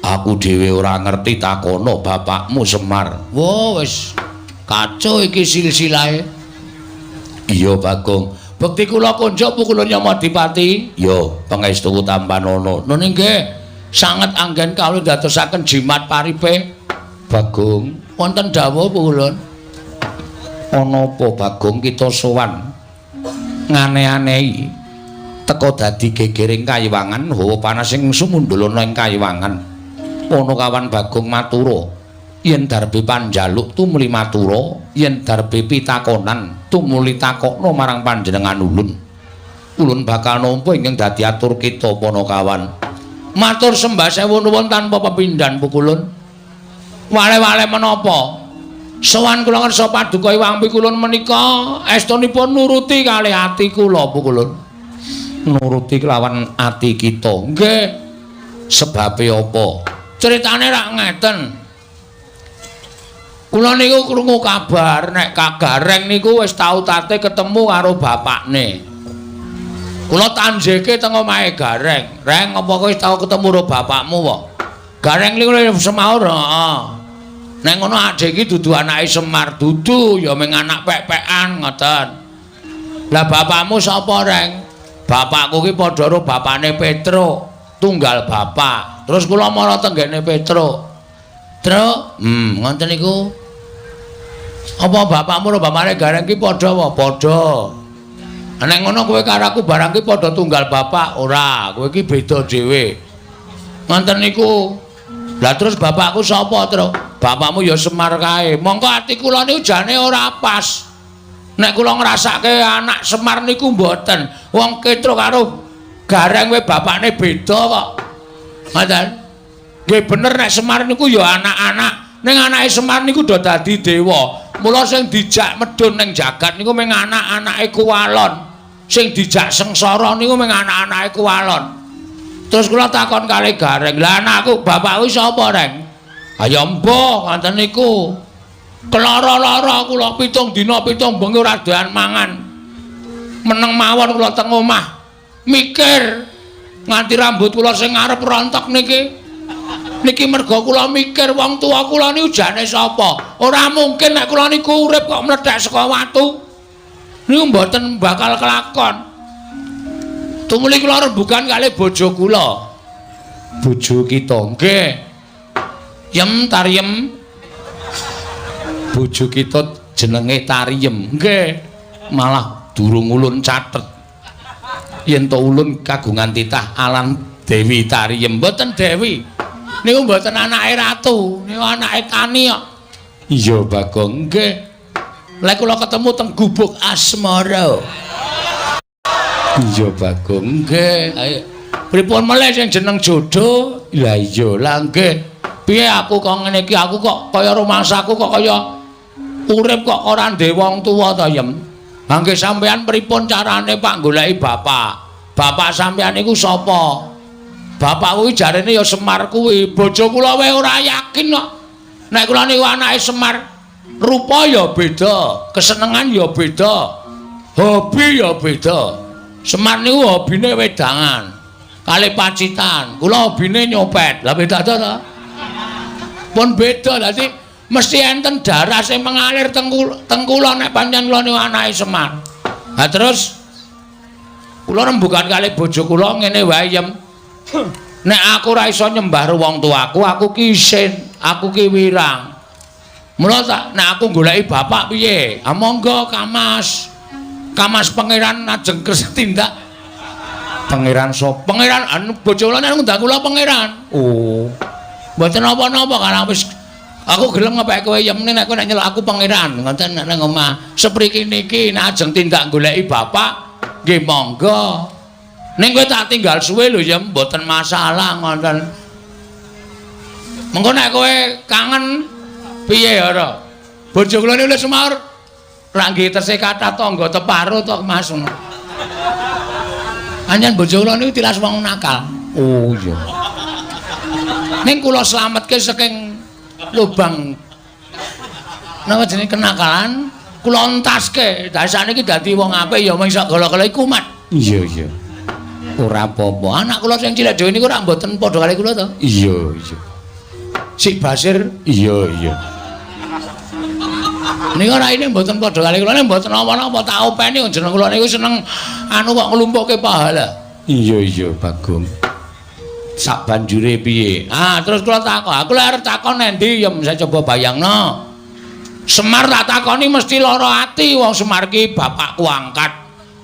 Aku dhewe ora ngerti takono bapakmu Semar. Wo wis kacau iki silsilahe. Iya, Bagong. Bekti kula kunjuk pukulun Yamadipati. Ya, pangestuku tampanana. Nun inggih. Sanget anggen kawula dadosaken jimat paripe. Bagong, wonten dawuh pukulun. Ana apa Bagong kita sowan ngane-anehi teka dadi gegering kayiwangan hawa panas sing sumundul ana ing kayiwangan. Ana kawan Bagong matura, yen darbe panjaluk tumuli matura, yen darbe pitakonan tumuli takokna marang panjenengan ulun. Ulun bakal nampa ingkang dadi atur kita Panakawan. Matur sembah sewu nuwun tanpa pepindhan pukulun. Wale-wale menapa? Sowan kula ngersa paduka Hyang Pikulun menika estunipun nuruti kalih ati kula pukulun. Nuruti kelawan ati kita. Nggih. Sebabe apa? Critane rak ngeten. Kula niku krungu kabar nek Kagareng niku wis tau tate ketemu karo bapakne. Kula tanjeke teng omahe Gareng. Reng, apa kowe wis tau ketemu karo bapakmu wae? Gareng niku semaur, heeh. Nek ngono adhe iki dudu anake Semar, dudu ya mung anak pek-pekan ngoten. Lah bapakmu sapa, Reng? Bapakku ki padha karo bapakne Petro, tunggal bapak. Terus kula mara tenggene Petro. Truk, ngoten niku. Apa bapakmu karo bapakne Gareng ki padha wae? Padha. Nek ngono kowe karo aku barang ki padha tunggal bapak, ora, kowe ki beda dhewe. Ngoten niku. Lah terus bapakku sapa, Truk? Bapakmu ya Semar kae. Mongko ati kula niku jane ora pas. Nek kula ngrasake anak Semar niku mboten. Wong Ketro karo Gareng we bapakne beda kok. Ngoten. Nggih bener nek Semar niku ya anak-anak. Ning anake Semar niku do dadi dewa. Mula sing dijak medhun ning jagat niku mung anak-anake Kuwalon. Sing dijak sengsara niku mung anak-anake Kuwalon. Terus kula takon kali Gareng, "Lah anakku bapakku sapa, Reng?" "Ayo mbuh, ngoten niku." Kelara-lara kula 7 dina 7 bengi ora doyan mangan. Meneng mawon kula teng omah. Mikir nganti rambut kula sing ngarep rontok niki. Niki merga kula mikir wong tuwa kula niku jane sapa? Ora mungkin nek kula niku urip kok mlethek saka watu. Niku mboten bakal kelakon. Tumuli kula rembugan kalih bojo kula. Bojo kita? Nggih. Yem Tariem. Bojo kita jenenge Tariem. Nggih. Malah durung ulun catet. Yen to ulun kagungan titah alan Dewi Tariem. Mboten Dewi. Niku mboten anake ratu, niku anake tani kok. Iya, Bagong. Nggih. Lek kula ketemu teng gubuk asmara. Iya, Bagong. Nggih. Ayo. Pripun melih sing jeneng jodoh? Lah iya, lah nggih. Piye aku kok ngene iki? Aku kok kaya rumangsaku kok kaya urip kok ora ndek wong tuwa ta, Yem? Mangke sampean pripun carane Pak goleki bapak? Bapak sampean niku sapa? Bapak kuwi jarene ya Semar kuwi. Bojo kula wae ora yakin kok. Nek kula niku anake Semar, rupa ya beda, kesenengan ya beda, hobi ya beda. Semar niku hobine wedangan, kali Pacitan. Kula hobine nyopet. Lah beda ta? Pun beda dadi mesti enten darah sing mengalir teng kula nek pancen kula niku anake Semar. Ha terus kula rembugan kali bojo kula ngene wae yem. Nek aku ora iso nyembah wong tuaku, aku ki isin, aku ki wirang. Mula tak nek aku goleki bapak piye? Ha monggo Kamas. Kamas pangeran ajeng kersa tindak. Pangeran sapa? Pangeran anu bojo kula nek ngundang kula pangeran. Oh. Mboten napa-napa karang wis aku gelem ngepek kowe yemne nek kowe nek nyeluk aku pangeran ngoten nek nang omah. Sepriki niki nek ajeng tindak goleki bapak nggih monggo. Ning kowe tak tinggal suwe lho ya mboten masalah ngoten. Mengko nek kowe kangen piye ora? Bojo kula niku wis semaur ra nggih tesih kathah tangga teparo to Mas ngono. Anjen bojo kula niku tilas wong nakal. Oh iya. Ning kula slametke saking lubang napa jenenge kenakalan, kula entaske. Dadi sakniki dadi wong apik ya mung sak gala-gala iku kumat. Iya iya. Ora apa-apa. Anak kula sing cilik dhewe niku ora mboten padha kali kula to. Iya iya. Sik Basir. Iya iya. Niku raine mboten padha kali kula, nek mboten napa-napa tak openi jeneng kula niku seneng anu kok nglumpukke pahala. Iya iya Bagong. Sak banjure piye? Ah terus kula takon, aku lek arep takon endi ya saya coba bayangno. Semar tak takoni mesti lara ati wong Semar ki bapakku angkat.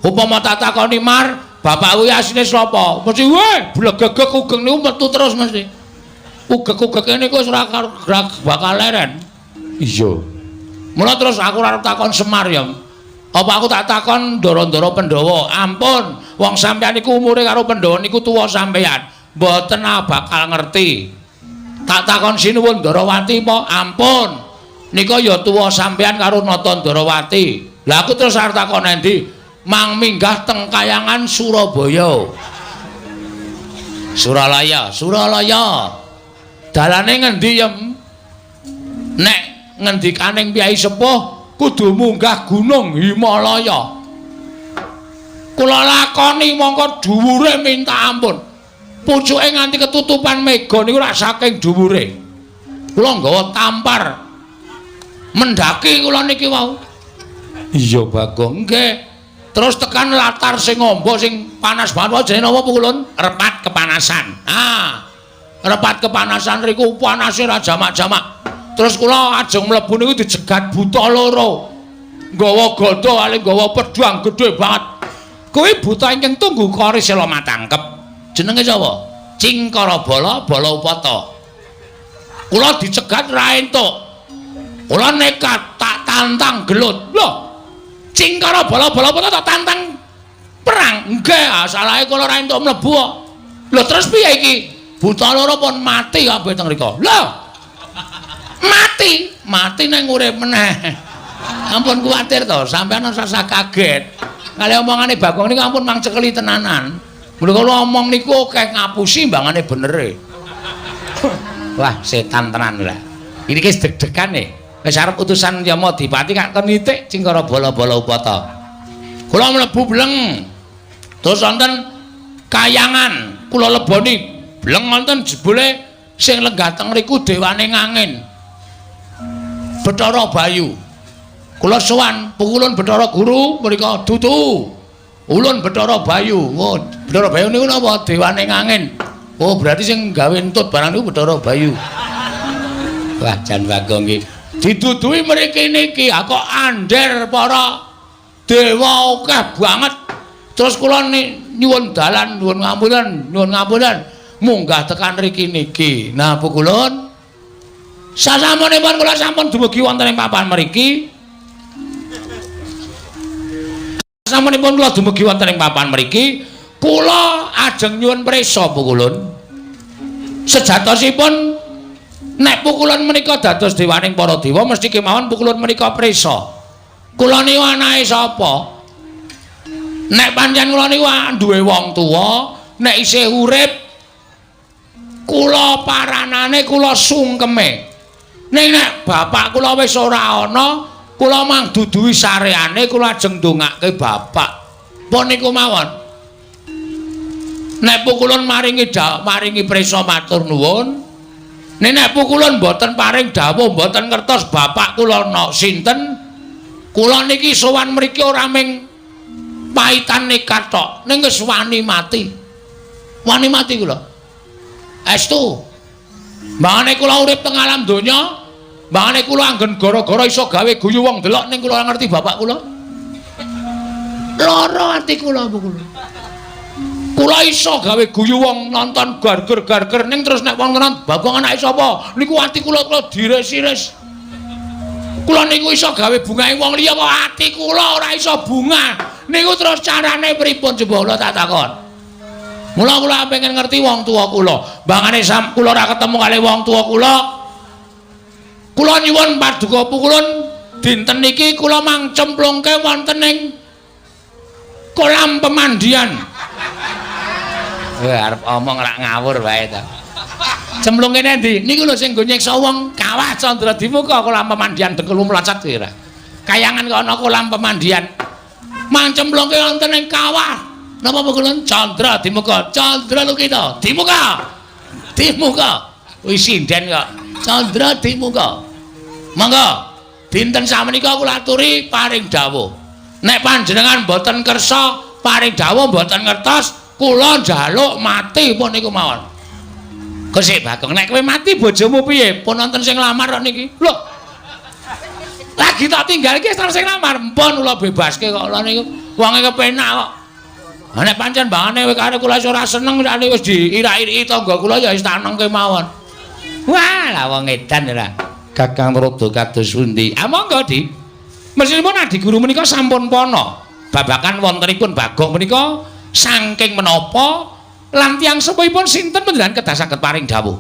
Upama tak takoni Mar, bapak kuwi asline sapa? Mesti weh blegegeg ugeng niku metu terus mesti. Ugeg-ugege niku wis ora bakal leren. Iya. Mula terus aku ora arep takon Semar ya. Apa aku tak takon ndara-ndara Pandhawa? Ampun, wong sampeyan niku umure karo Pandhawa niku tuwa sampeyan. Mboten bakal ngerti. Tak takon sinuwun Ndarawati apa? Ampun. Nika ya tuwa sampeyan karo Nata Ndarawati. Lah aku terus arep takon endi? Mang minggah teng Kayangan Surabaya. Suralaya, Suralaya. Dalane ngendi yem? Nek ngendikaning Kyai Sepuh kudu munggah Gunung Himalaya. Kula lakoni mongko dhuwure minta ampun. Pucuke nganti ketutupan mega niku rak saking dhuwure. Kula nggawa tampar. Mendaki kula niki wau. Iya Bagong. Nggih. Terus tekan latar sing amba sing panas banget jenenge napa pukulun? Repat kepanasan. Ah. Repat kepanasan riku panase ra jamak-jamak. Terus kula ajeng mlebu niku dijegat buta loro. Nggawa gada kali nggawa pedhang gedhe banget. Kuwi buta ingkang tunggu kori sela matangkep. Jenenge sapa? Cingkara Bala, Bala Upata. Kula dicegat ra entuk. Kula nekat tak tantang gelut. Lho. Cingkara Bala, Bala Upata tak tantang perang. Nggih, salahe kula ra entuk mlebu kok. Lho terus piye iki? Buta loro pun mati kabeh teng mriku. Lho. Mati, mati nang urip meneh. Ampun kuwatir to, sampean ora usah kaget. Kali omongane Bagong niku ampun mang cekeli tenanan. Mula kula omong niku akeh ngapusi mbangane benere. Wah, setan tenan lah. Ini ki deg-degan e. Wis arep utusan Yamadipati kak kon nitik Cingkara Bala-bala Upata. Kula mlebu bleng. Terus wonten kayangan, kula leboni bleng wonten jebule sing lenggah teng mriku dewane ngangin. Bathara Bayu. Kula sowan pukulun Bathara Guru mriku dudu. Ulun Bathara Bayu. Oh, Bathara Bayu niku napa? Dewane ngangin. Oh, berarti sing gawe entut barang niku Bathara Bayu. Wah, jan Bagong iki. Diduduhi mriki niki, ha kok ander para dewa akeh banget. Terus kula nyuwun dalan, nyuwun ngapunten, nyuwun ngapunten, munggah tekan mriki niki. Nah, pukulun sasampunipun kula sampun dumugi wonten ing papan mriki. Sasampunipun kula dumugi wonten ing papan mriki, kula ajeng nyuwun prisa pukulun. Sejatosipun nek pukulun menika dados dewaning para dewa mesti kemawon pukulun menika prisa. Kula niku anake sapa? Nek pancen kula niku duwe wong tuwa, nek isih urip kula paranane, kula sungkeme. Ning nek bapak kula wis ora ana, kula mang duduhi sareane, kula ajeng ndongake bapak. Pun niku mawon. Nek pukulun maringi maringi prisa matur nuwun. Nek nek pukulun mboten paring dawuh, mboten ngertos bapak kula ana sinten. Kula niki sowan mriki ora ming paitan nekat tok, ning wis wani mati. Wani mati kula. Estu. Mbangane kula urip teng alam donya, mbangane kula anggen gara-gara iso gawe guyu wong delok, ning kula ngerti bapak kula. Lara ati kula kula. Kula iso gawe guyu wong nonton garger-garger, ning terus nek wong nonton Bagong anake sapa? Niku ati kula kula dires-ires. Kula niku iso gawe bungahe wong liya kok ati kula ora iso bunga. Niku terus carane pripun coba kula tak takon. Mula kula pengen ngerti wong tuwa kula. Bangane sam kula ora ketemu kali wong tuwa kula. Kula nyuwun paduka pukulun dinten niki kula mang cemplungke wonten ing kolam pemandian. Arep omong rak ngawur wae ta. Cemplungke endi? Niku lho sing nggo nyiksa wong kawah Candra Dimuka, kolam pemandian dengkul mlacet kuwi ora. Kayangan kok ana kolam pemandian. Mang cemplungke wonten ing kawah. Napa pukulun Candra Dimuka? Candra Lukita. Dimuka. Dimuka. Wis sinden kok. Candra Dimuka. Monggo dinten samenika kula aturi paring dawuh. Nek panjenengan mboten kersa paring dawuh, mboten ngertos, kula njaluk mati pun niku mawon. Kosik Bagong, nek kowe mati bojomu piye? Pun wonten sing nglamar kok niki. Lho. Lagi tak tinggal iki wis sing nglamar. Mpun kula bebaske kok lho niku. Wonge kepenak kok. Ha nek pancen bangane kowe karo kula ora seneng, sakniki wis diirak-iriki tangga kula ya wis tak nengke mawon. Wah, lah wong edan ora. Kakang Rada kados pundi? Ah monggo, Di. Mesinipun Adi Guru menika sampun pana. Babakan wontenipun Bagong menika saking menapa lan tiyang sepuhipun sinten panjenengan kedah saged paring dawuh.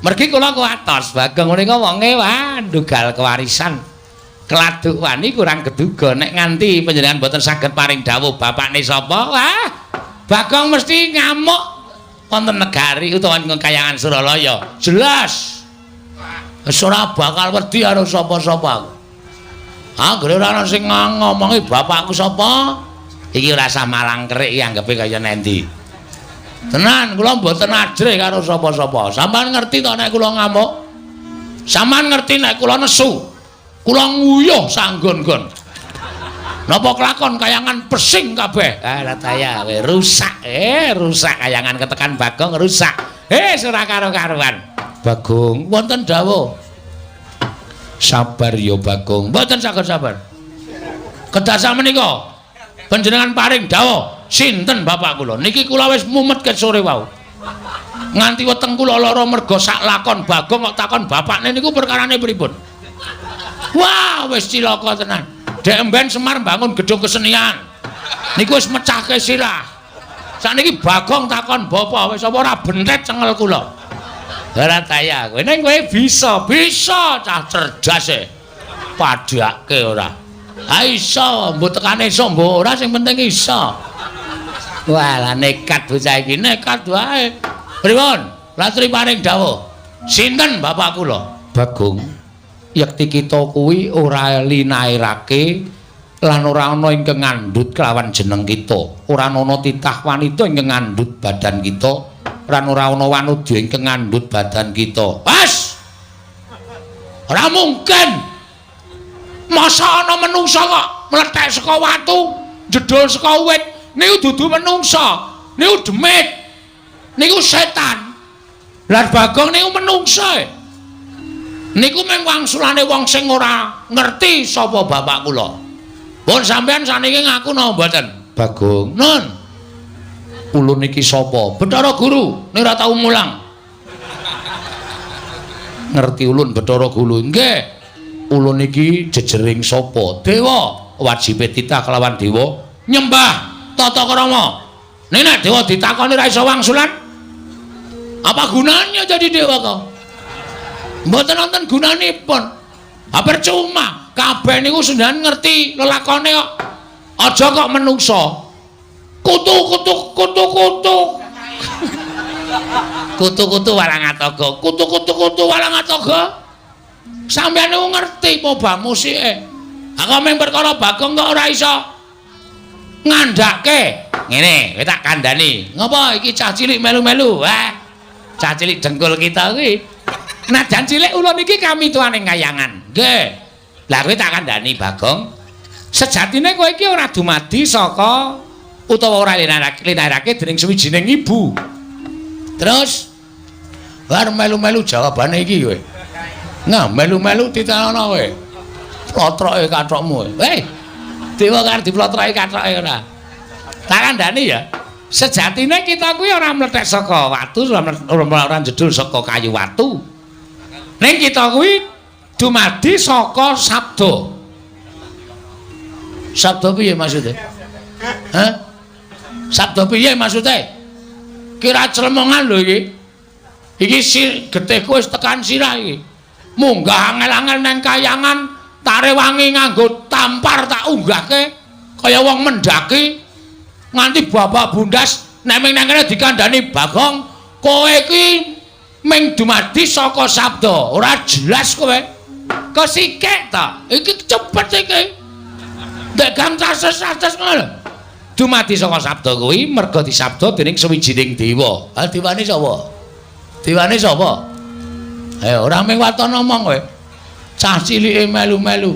Mergi kula kuwatos Bagong menika wonge wah ndugal kewarisan. Keladuk wani kurang keduga nek nganti panjenengan mboten saged paring dawuh bapakne sapa, wah Bagong mesti ngamuk wonten negari utawa ing kayangan Suralaya. Jelas. Wis ora bakal wedi karo sapa-sapa aku. Anggere ora ana sing ngomongi bapakku sapa, iki ora usah malang kerik iki anggepe kaya nendi. Tenan kula mboten ajrih karo sapa-sapa. Sampeyan ngerti to nek kula ngamuk? Sampeyan ngerti nek kula nesu? Kula nguyuh sanggon-gon. Napa kelakon kayangan pesing kabeh? Ah rataya kowe rusak. Rusak kayangan ketekan Bagong rusak. Ora karo-karuan. Bagong wonten dawuh. Sabar ya Bagong. Mboten saged sabar. Kedah samenika panjenengan paring dawuh sinten bapak kula. Niki kula wis mumet ket sore wau. Nganti weteng kula lara merga sak lakon Bagong kok takon bapakne niku perkarane pripun. Wah, wis cilaka tenan. Dek emben Semar bangun gedung kesenian. Niku wis mecahke sirah. Sakniki Bagong takon bapak, wis apa ora bentet cengel kula. Ora taya kowe. Ning kowe bisa, bisa cah cerdas e. Padhake ora. Ha iso, mbok tekane iso mbok ora, sing penting iso. Wah, lah nekat bocah iki, nekat wae. Pripun? Latri paring dawuh. Sinten bapak kula? Bagong. Yekti kita kuwi ora linairake lan ora ana ingkang ngandhut kelawan jeneng kita. Ora ana titah wanita ingkang ngandhut badan kita, lan ora ana wanudya ingkang ngandhut badan kita. Wes. Ora mungkin. Masa ana menungsa kok mlethek saka watu, jedul saka wit, niku dudu menungsa, niku demit. Niku setan. Lah Bagong niku menungsa e. Niku mung wangsulane wong sing ora ngerti sapa bapak kula. Pun sampean saniki ngaku napa mboten? Bagong. Nun. Ulun niki sapa? Bathara Guru, ning ora tau mulang. Ngerti ulun Bathara Guru? Nggih. Ulun niki jejering sapa? Dewa. Wajibe titah kelawan dewa nyembah tata krama. Ning nek dewa ditakoni ora iso wangsulan, apa gunanya jadi dewa kok? Mboten wonten gunanipun. Ha percuma, kabeh niku senjan ngerti lelakone kok. Aja kok menungsa. Kutu kutu kutu kutu. Kutu-kutu Walangataga. Kutu kutu kutu Walangataga. Sampeyan niku ngerti apa musike. Aku mung perkara Bagong kok ora iso ngandhake. Ngene, kowe tak kandhani. Ngopo iki cah cilik melu-melu? Wah. Cah cilik dengkul kita kuwi. Najan cilik ulun iki kami tuane kayangan. Nggih. Lah kowe tak kandhani Bagong. Sejatine kowe iki ora dumadi saka utawa ora linarake dening suwijining ibu. Terus bar melu-melu jawabane iki kowe. Nah, melu-melu titenono kowe. Plotroke kathokmu kowe. Hei. Dewa karo diplotroke kathoke ora. Tak kandhani ya. Sejatine kita kuwi ora mlethek saka watu, ora jedul saka kayu watu. Ning kita kuwi dumadi saka sabda. Sabda piye maksude? Hah? Sabda piye maksude? Kira clemongan lho iki. Iki getihku wis tekan sirah iki. Munggah angel-angel nang kayangan, tarewangi nganggo tampar tak unggahke kaya wong mendaki nganti bapak bundas nek ming nang kene dikandhani Bagong, kowe iki ming dumadi saka sabda, ora jelas kowe. Kesikek ta? Iki cepet iki. Ndek gang cases-cases ngono lho. Dumadi saka sabda kuwi merga disabda dening suwijining dewa. Ha dewane sapa? Dewane sapa? Ayo ora mung waton omong kowe. Cah cilike melu-melu.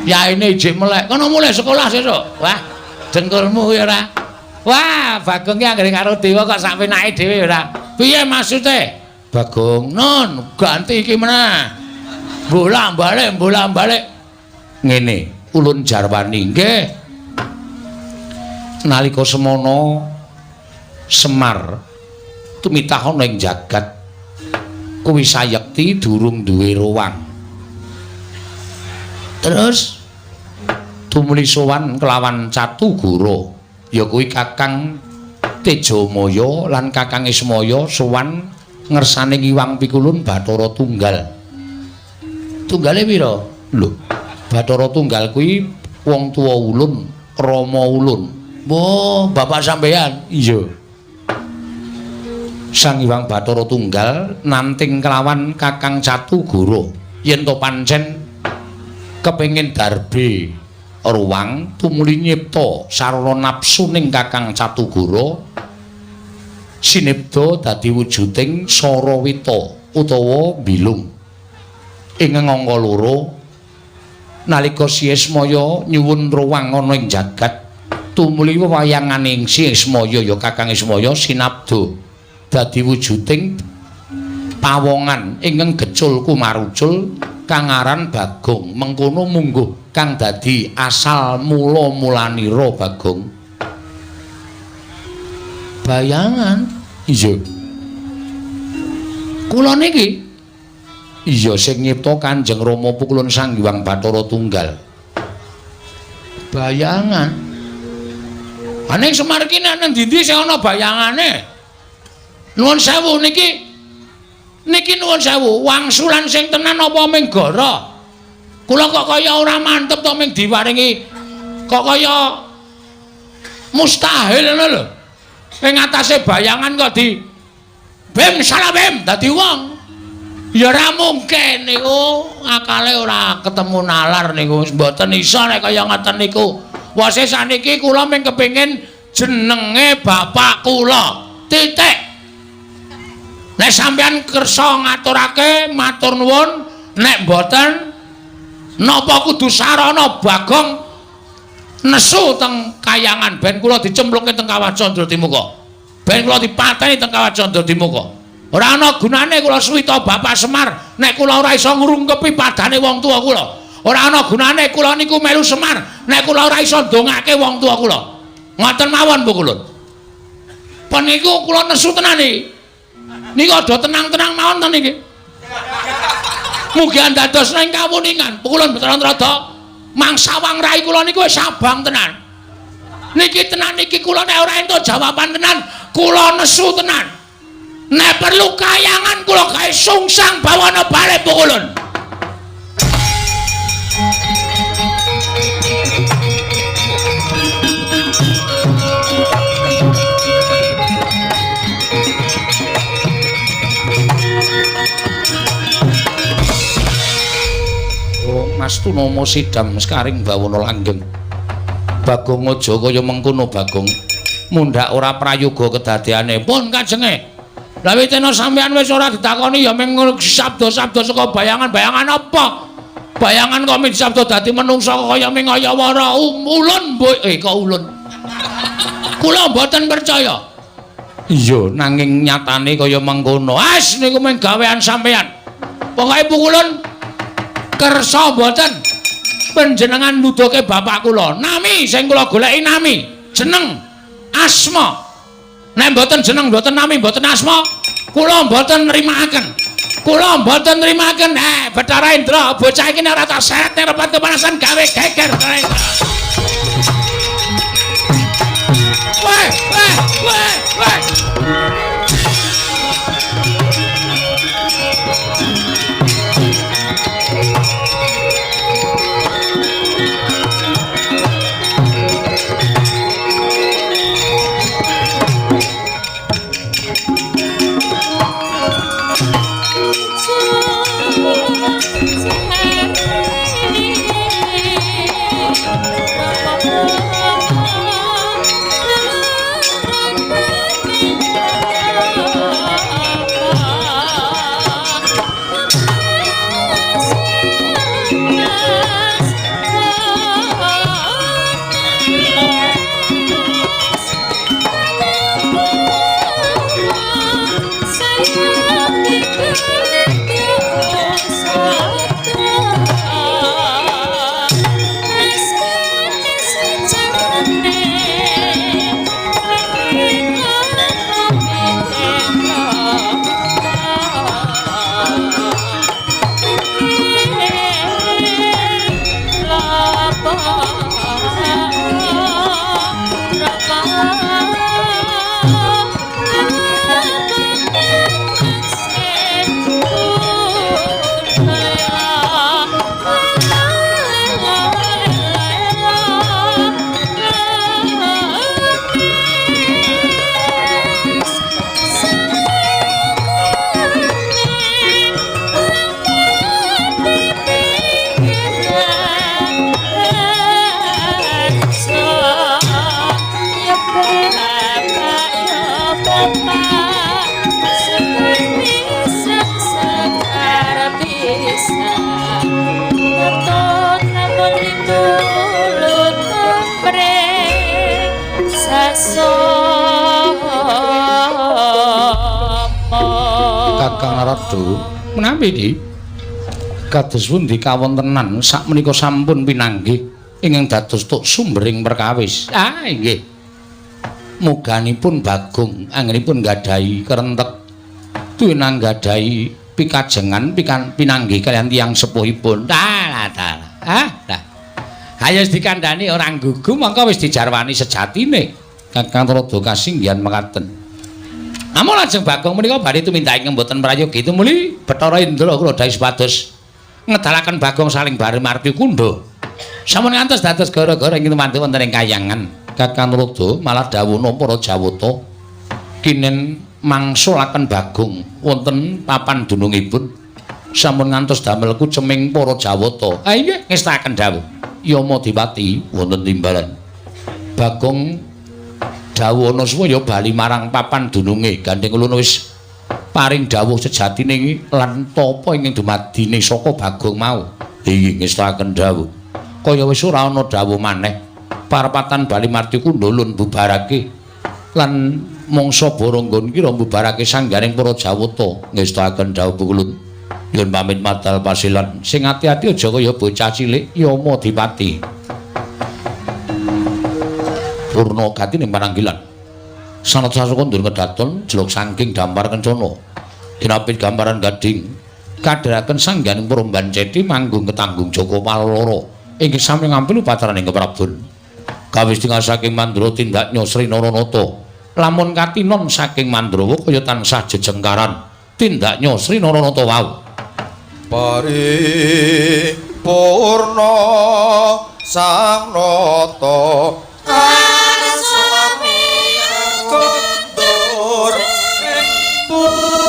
Yaine ijik melek. Kono mulih sekolah sesuk. Wah, dengkulmu kuwi ora. Wah, Bagong ki anggere karo dewa kok sak penake dhewe ora. Piye maksude? Bagong, non, ganti iki meneh. Bolak-balik, bolak-balik. Ngene, ulun jarwani nggih. Nalika semono Semar tumitah ana ing jagat kuwi sayekti durung duwe ruwang. Terus tumuli sowan kelawan Catugara, ya kuwi Kakang Tejamaya lan Kakang Ismaya sowan ngersane Ngiwang Pikulun Bathara Tunggal. Tunggale pira? Lho, Bathara Tunggal kuwi wong tuwa ulun, rama ulun. Oh, bapak sampeyan? Iya. Sang Hyang Bathara Tunggal nanting kelawan Kakang Catugara yen to pancen kepengin darbe ruwang tumuli nyipta sarana nafsu ning Kakang Catugara sinebda dadi wujuding Sarawita utawa Bilung. Ing angka loro nalika Si Ismaya nyuwun ruwang ana ing jagat tumuli wewayangane Si Ismaya ya Kakang Ismaya sinabda dadi wujuding pawongan ingkang gecul kumarucul kang aran Bagong. Mengkono mungguh kang dadi asal mula mulanira Bagong. Bayangan? Iya. Kula niki? Iya, sing nyipta Kanjeng Rama Pukulun Sang Hyang Bathara Tunggal. Bayangan. Aning Semar iki nek nang ndi-ndi sing ana bayangane. Nuwun sewu niki. Niki nuwun sewu, wangsulan sing tenan apa ming gara? Kula kok kaya ora mantep to ming diwaringi kok kaya mustahil ngono lho. Ing atase bayangan kok di bim salah bim dadi wong. Ya ora mungkin niku, akale ora ketemu nalar niku, mboten iso nek kaya ngoten niku. Wase saniki kula mung kepengin jenenge bapak kula. Titik. Nek sampeyan kersa ngaturake matur nuwun, nek mboten napa kudu sarana Bagong nesu teng kayangan ben kula dicemplungke teng Kawah Candradimuka. Ben kula dipateni teng Kawah Candradimuka. Ora ana gunane kula suwita Bapak Semar nek kula ora iso ngrungkepi padane wong tuwa kula. Ora ana gunane kula niku melu Semar nek kula ora iso ndongake wong tuwa kula. Ngoten mawon Bu Kulun. Peniku kula nesu tenan iki. Niku aja tenang-tenang mawon to niki. Mugi andados ing kawuningan. Pukulun Bathara Narada mangsawang rai kula niku wis abang tenan. Niki tenan niki kula nek ora entuk jawaban tenan, kula nesu tenan. Nek perlu kayangan kula gawe sungsang bawana balik Pukulun. astunama sidam sekaring bawana langgeng. Bagong aja kaya mengkono Bagong. Mundhak ora prayoga kedadeane. Pun kajenge. Lah witena sampean wis ora ditakoni ya mung sabda-sabda saka bayangan-bayangan apa? Bayangan kok mung sabda dadi menungsa kaya mung kaya wara ulun mbok kok ulun. Kula mboten percaya. Iya, nanging nyatane kaya mengkono. As niku mung gawean sampean. Pokoke pukulun kersa mboten panjenengan nuduhke bapak kula. Nami sing kula goleki nami, jeneng, asma. Nek mboten jeneng, mboten nami, mboten asma, kula mboten nrimakaken. Kula mboten nrimakaken. Bathara Indra, bocah iki nek ora tak seret ning repat kepanasan gawe geger. Weh, weh, weh, weh. Kakang Narada, menawi iki kados pundi kawontenan sakmenika sampun pinanggih ingkang dados tuk sumbering perkawis. Ah inggih. Muganipun Bagong anggenipun nggadahi kerentek tuwinang nggadahi pikajengan pinanggih kaliyan tiyang sepuhipun. Dalah dalah. Ah lah. Ayo dikandhani ora gugu mongko wis dijarwani sejatine. Kakang Narada kasinggihan mekaten. Namung lajeng Bagong menika badhe tumindak ingkang boten prayogi tumuli Bathara Indra kula dawuh supados ngedalaken Bagong saling bare marti kundha. Sampun ngantos dados gara-gara ing lumantu wonten ing kayangan. Kakang Narada malah dawuhna para Jawata kinen mangsulaken Bagong wonten papan dunungipun. Sampun ngantos damel kuceming para Jawata. Ah inggih ngestakaken dawuh. Yama Dipati wonten timbalan. Bagong dawuhana supaya bali marang papan dununge gandeng ulun wis paring dawuh sejatine lan tapa ingkang dumadine saka Bagong mau. Inggih ngestakaken dawuh. Kaya wis ora ana dawuh maneh. Parapatan bali marti kundha lun bubarake lan mangsa boronggon kira mbubarake sanggaring para Jawata. Ngestakaken dawuh ulun. Nyuwun pamit madal pasilan. Sing ati-ati aja kaya bocah cilik Yama Dipati. Purna gati ning pananggilan. Sanad sasuka ndur kedaton jeluk saking dampar kencana. Dinapit gambaran gading. Kadheraken sangganing Purban Ceti manggung ketanggung Joko Paloro. Inggih sami ngampil upacaraning keprabon. Kawis tinggal saking Mandra tindaknya Sri Naranata. Lamun katinon saking Mandrawa kaya tansah jejengkaran. Tindaknya Sri Naranata wau. Paripurna sang nata Puri.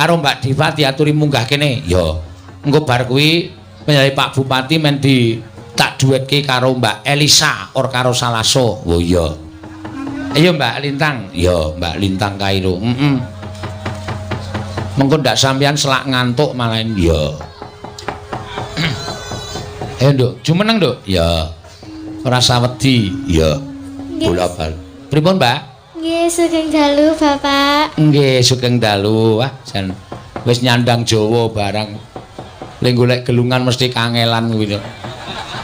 Karo Mbak Diva diaturi munggah kene. Ya. Engko bar kuwi penjare Pak Bupati men di tak duetke karo Mbak Elisa or karo Salaso. Oh iya. Ayo Mbak Lintang. Ya, Mbak Lintang Kairo. Heeh. Mengko ndak sampean selak ngantuk malah. Ya. Ayo Nduk, jumeneng Nduk. Ya. Ora usah wedi. Ya. Bola bal. Pripun, Mbak? Nggih, sugeng dalu, Bapak. Nggih, sugeng dalu. Wah, jan wis nyandang Jawa barang. Lek golek gelungan mesti kangelan kuwi.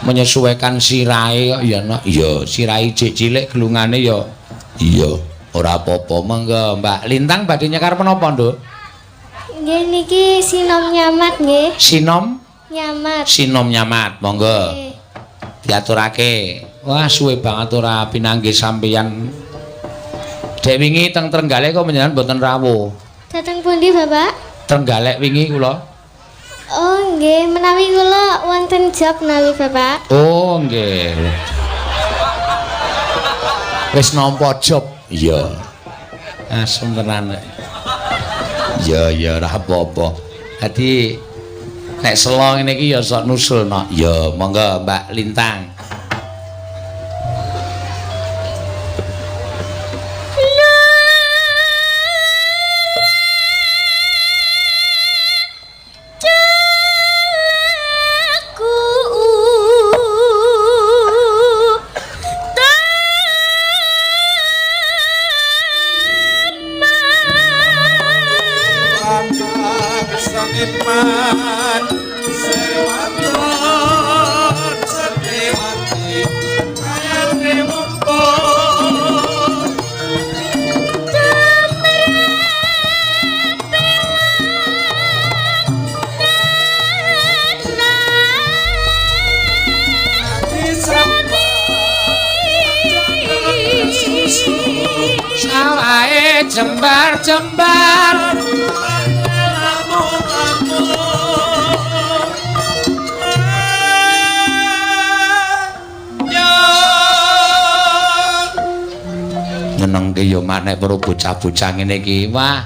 Menyesuaikan sirahe kok ya, Nok. Iya, sirahe jek cilik gelungane ya. Iya, ora apa-apa. Monggo, Mbak Lintang badhe nyekar menapa, Nduk? Nggih, niki sinom nyamat nggih. Sinom nyamat. Sinom nyamat, monggo. Nggih. Diaturake. Wah, suwe banget ora pinanggih sampeyan. Dek wingi teng Trenggalek kok panjenengan mboten rawuh. Dateng pundi, Bapak? Trenggalek wingi kula. Oh, nggih, menawi kula wonten job menawi Bapak. Oh, nggih. Wis nampa job. Iya. Asem tenan. Ya, ya ora apa-apa. Dadi nek selo ngene iki ya sok nusul, Nok. Ya, monggo Mbak Lintang. Sawahe jembar-jembar nyenengke ya mak nek weruh bocah-bocah ngene iki. Wah,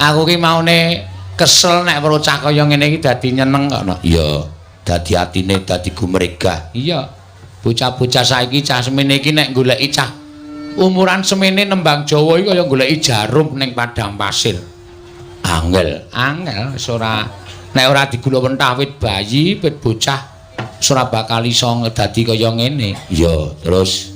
aku ki maune kesel nek weruh cah kaya ngene iki dadi nyeneng kok. Iya, dadi atine dadi gumregah. Iya. Bocah-bocah saiki cah semene iki nek goleki cah umuran semene nembang Jawa iki kaya goleki jarum ning padang pasir. Angel, angel wis ora nek ora digula wentah wit bayi, wit bocah wis ora bakal iso dadi kaya ngene. Iya, terus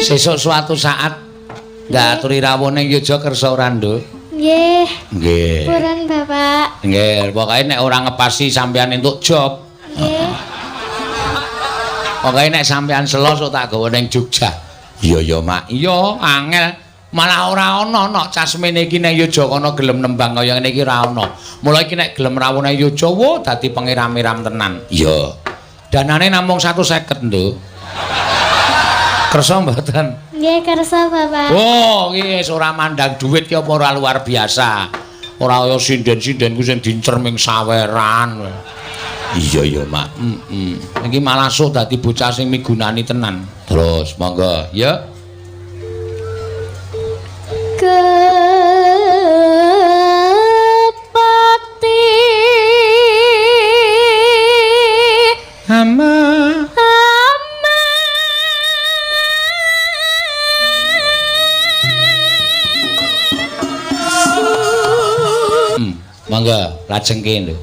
Sesuk suatu saat ndak aturi rawuh ning Yogya kersa ora, Nduk? Nggih. Nggih. Purun, Bapak. Nggih, pokoke nek ora ngepasi sampean entuk job. Nggih. Pokoke nek sampean selo sok tak gawa ning Jogja. Iya ya, Mak. Iya, angel. Malah ora ana nok cah semene iki ning Yogya kono gelem nembang kaya ngene iki ora ana. Mula iki nek gelem rawuh nang Yogya, wo dadi pengiram-iram tenan. Iya. Danane namung 150, Nduk. Kersa mboten? Nggih, kersa, Bapak. Oh, iki wis ora mandang dhuwit ki apa ora luar biasa. Ora kaya sinden-sinden ku sing dincer ming saweran. Iya ya, Mak. Heeh. Iki malah suh dadi bocah sing migunani tenan. Terus monggo, ya. Kepati Hama hama Monggo lajengke lho.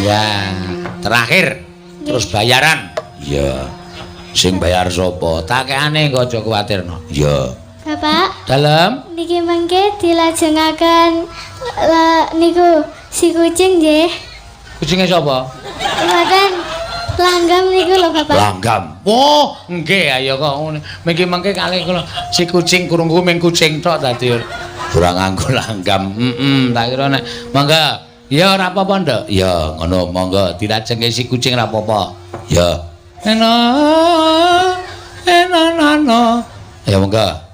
Ya, terakhir terus bayaran. Iya. Sing bayar sapa? Takekane engko aja kuwatirno. Iya. Bapak, Dalem niki mangke dilajengaken niku si kucing nggih. Kucinge sapa? Mboten langgam niku lho Bapak. Langgam. Oh, nggih ayo kok ngene. Mengki-mengki kalih kula si kucing kurungku ming kucing tok dadi ora nganggo langgam. Heeh, tak kira nek monggo. Ya ora apa-apa, Nduk. Ya, ngono monggo dilajengke si kucing ora apa-apa. Ya. Eno eno no. Ya monggo.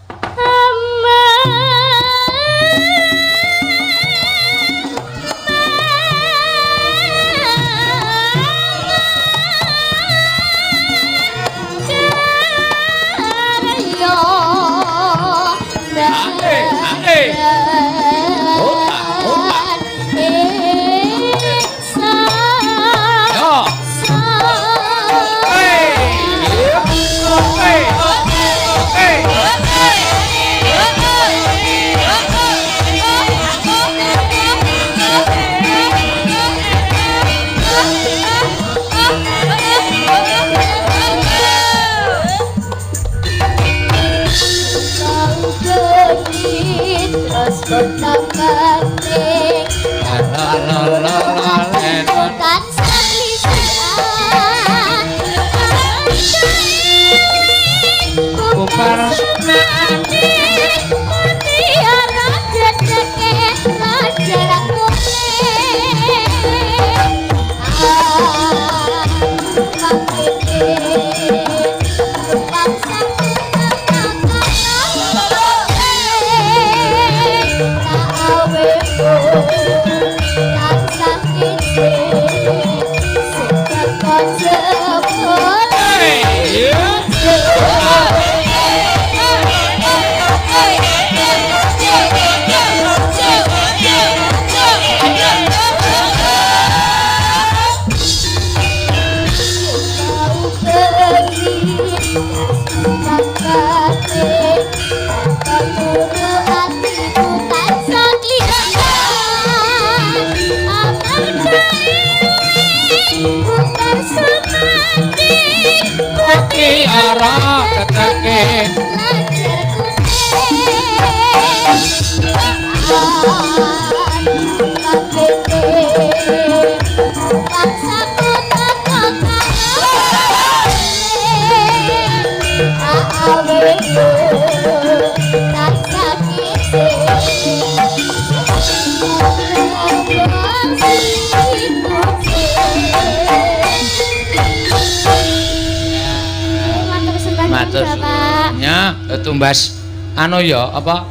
Matur suwun. Ya, tumbas anu ya, apa?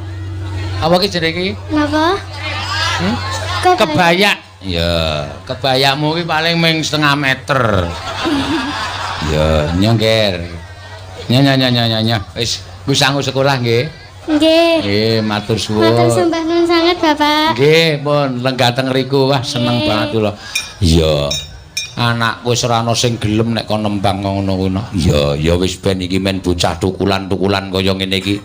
Apa ki jenenge iki? Napa? Kebayak. Ya, kebayakmu ki paling ming setengah meter. Ya, nyongger. Nya. Wis, wis sanggup sekolah nggih. Nggih. Nggih, matur suwun. Matur sembah nuwun sanget, Bapak. Nggih, pun lenggah teng riku. Wah, seneng banget kula. Iya. Anakku wis ora ana sing gelem nek kon nembang ngono kuwi. Ya, ya wis ben iki men bocah tukulan-tukulan kaya ngene iki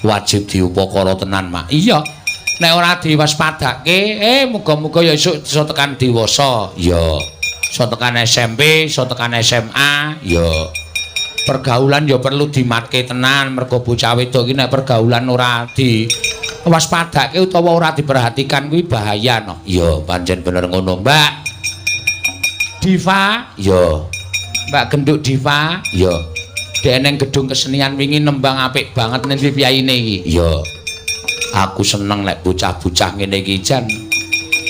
wajib diupakara tenan, Mak. Iya. Nek ora diwaspadake, muga-muga ya esuk iso tekan dewasa. Iya. Iso tekan SMP, iso tekan SMA. Iya. Pergaulan ya perlu dimatke tenan, mergo bocah wedok iki nek pergaulan ora diwaspadake utawa ora diperhatikan kuwi bahaya no. Iya, pancen bener ngono, Mbak. Diva. Iya. Mbak Genduk Diva. Iya. Dek neng gedung kesenian wingi nembang apik banget ning piyayine iki. Iya. Aku seneng nek bocah-bocah ngene iki jan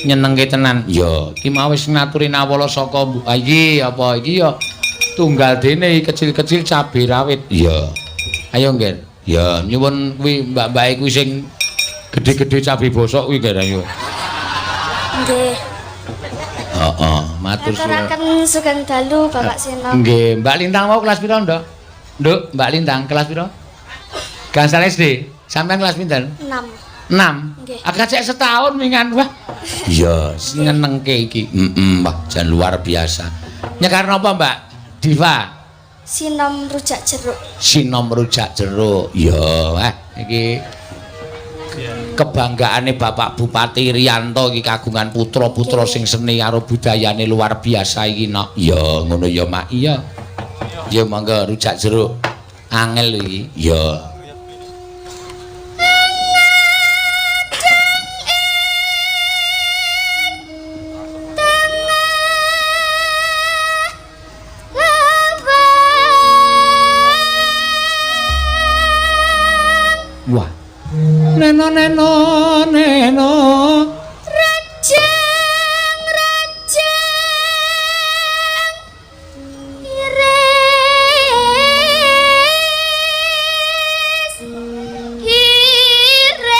nyenengke tenan. Iya. Iki mau wis ngaturi nawala saka iki apa iki ya tunggal dene kecil-kecil cabe rawit. Iya. Ayo Ngger. Ya nyuwun kuwi mbak-mbake kuwi sing gedhe-gedhe cabe bosok kuwi Ngger ayo. Nggih. Heeh, matur suwun. Aturaken sugeng dalu Bapak Seno. Nggih, Mbak Lintang mau kelas pira, Nduk? Nduk, Mbak Lintang kelas pira? Gangsal SD. Sampeyan kelas pinten? 6. 6. Nggih. Agak cek setahun wingan wah. Iya, nyenengke iki. Heeh, wah jan luar biasa. Nyekar napa, Mbak? Diva. Sinom rujak jeruk. Sinom rujak jeruk. Iya, wah iki kebanggaane Bapak Bupati Rianto iki kagungan putra-putra sing seni karo budayane luar biasa iki nok. Iya, ngono ya, Mak. Iya. Ya monggo rujak jeruk. Angel iki. Iya. Wah. Neno neno neno rejang rejang iris iris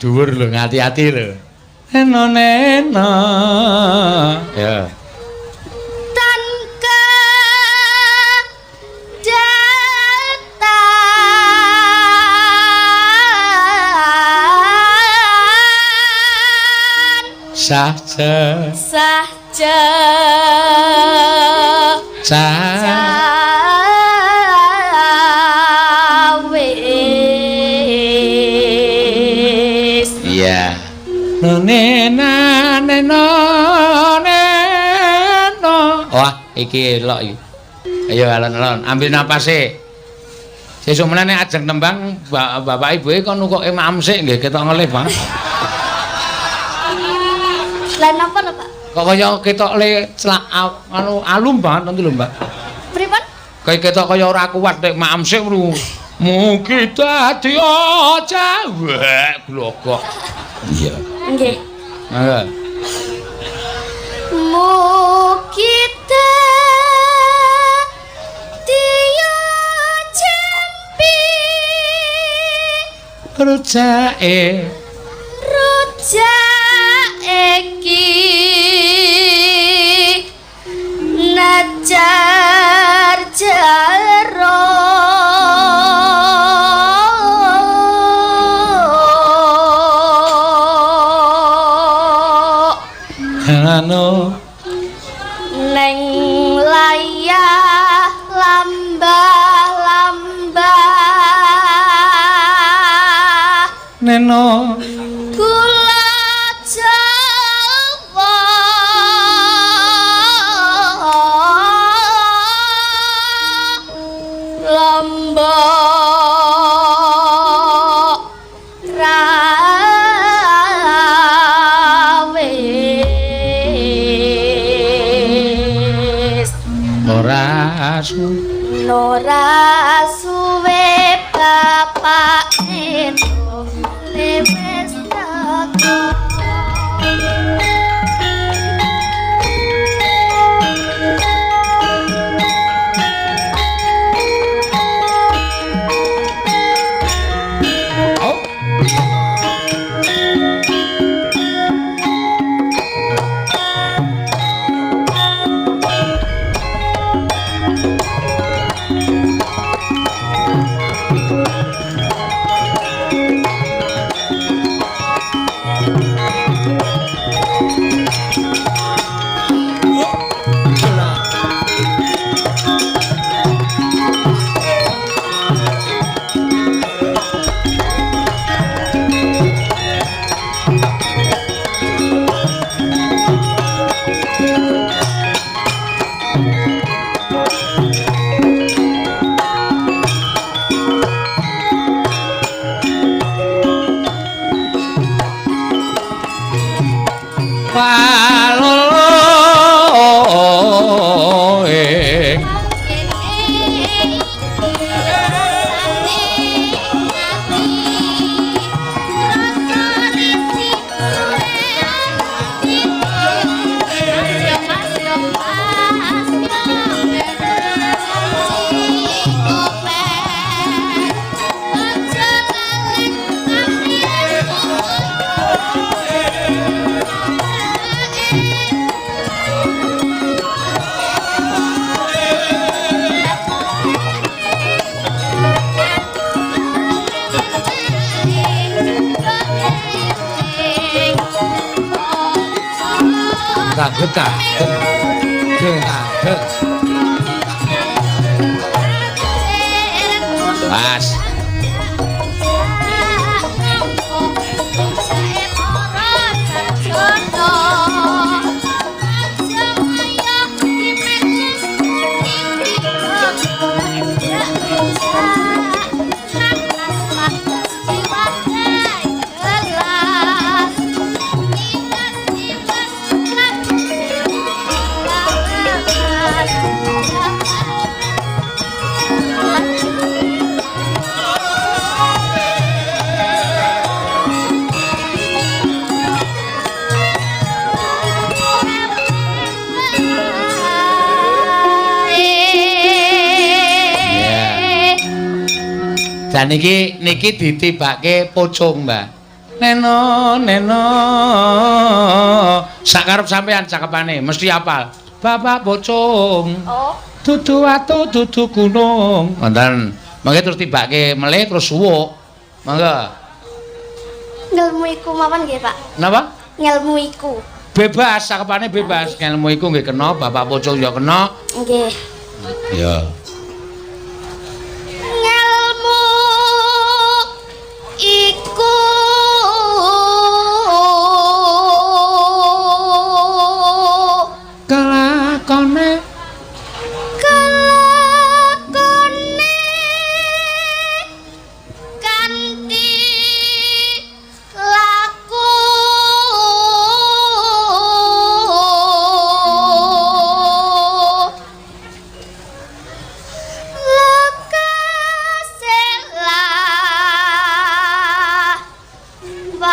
Dhuwur lho, ngati-ati lho. Neno neno. Ya. Tan kedatan sahja sahja cah iya. Nena neno neno. Wah, iki elok iki. Ayo alon-alon, ambil napas sik. Sesuk meneh nek ajeng nembang bapak ibuke kon nukoke maem sik nggih ketok ngelih, Pak. Lah napa lho, Pak? Kok kaya ketok le celak anu alum banget nanti lho, Mbak. Pripun? Kaya ketok kaya ora kuat nek maem sik mru. Mugi dadi aja wek glogok. Iya. Nggih. Mangga. Mugi dadi jampi rujake rujake ki najar jero anu neng layah lambah lambah neno gula Jawa lombok rawis ora suwe ora suwe bapak neno wis teko. Ta ta ta. Pas. Dan niki niki ditibake pocong, Mbak. Neno neno sakarep sampean cakepane mesti apal. Bapak pocong. Oh. Dudu watu dudu gunung. Wonten. Mangke terus tibake melih terus suwuk. Monggo. Ngelmu iku mawon nggih, Pak. Napa? Ngelmu iku. Bebas, cakepane bebas. Ngelmu iku nggih kena, bapak pocong ya kena. Nggih. Ya. Ngelmu iku kelakone kelakone kanthi laku lekase lawan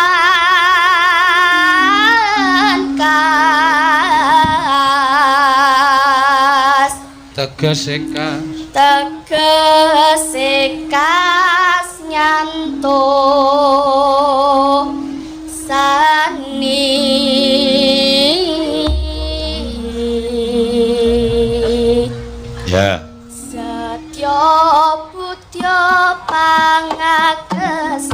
kas tegese kas tegese kas nyanto sani. Ya. Setya budya pangakes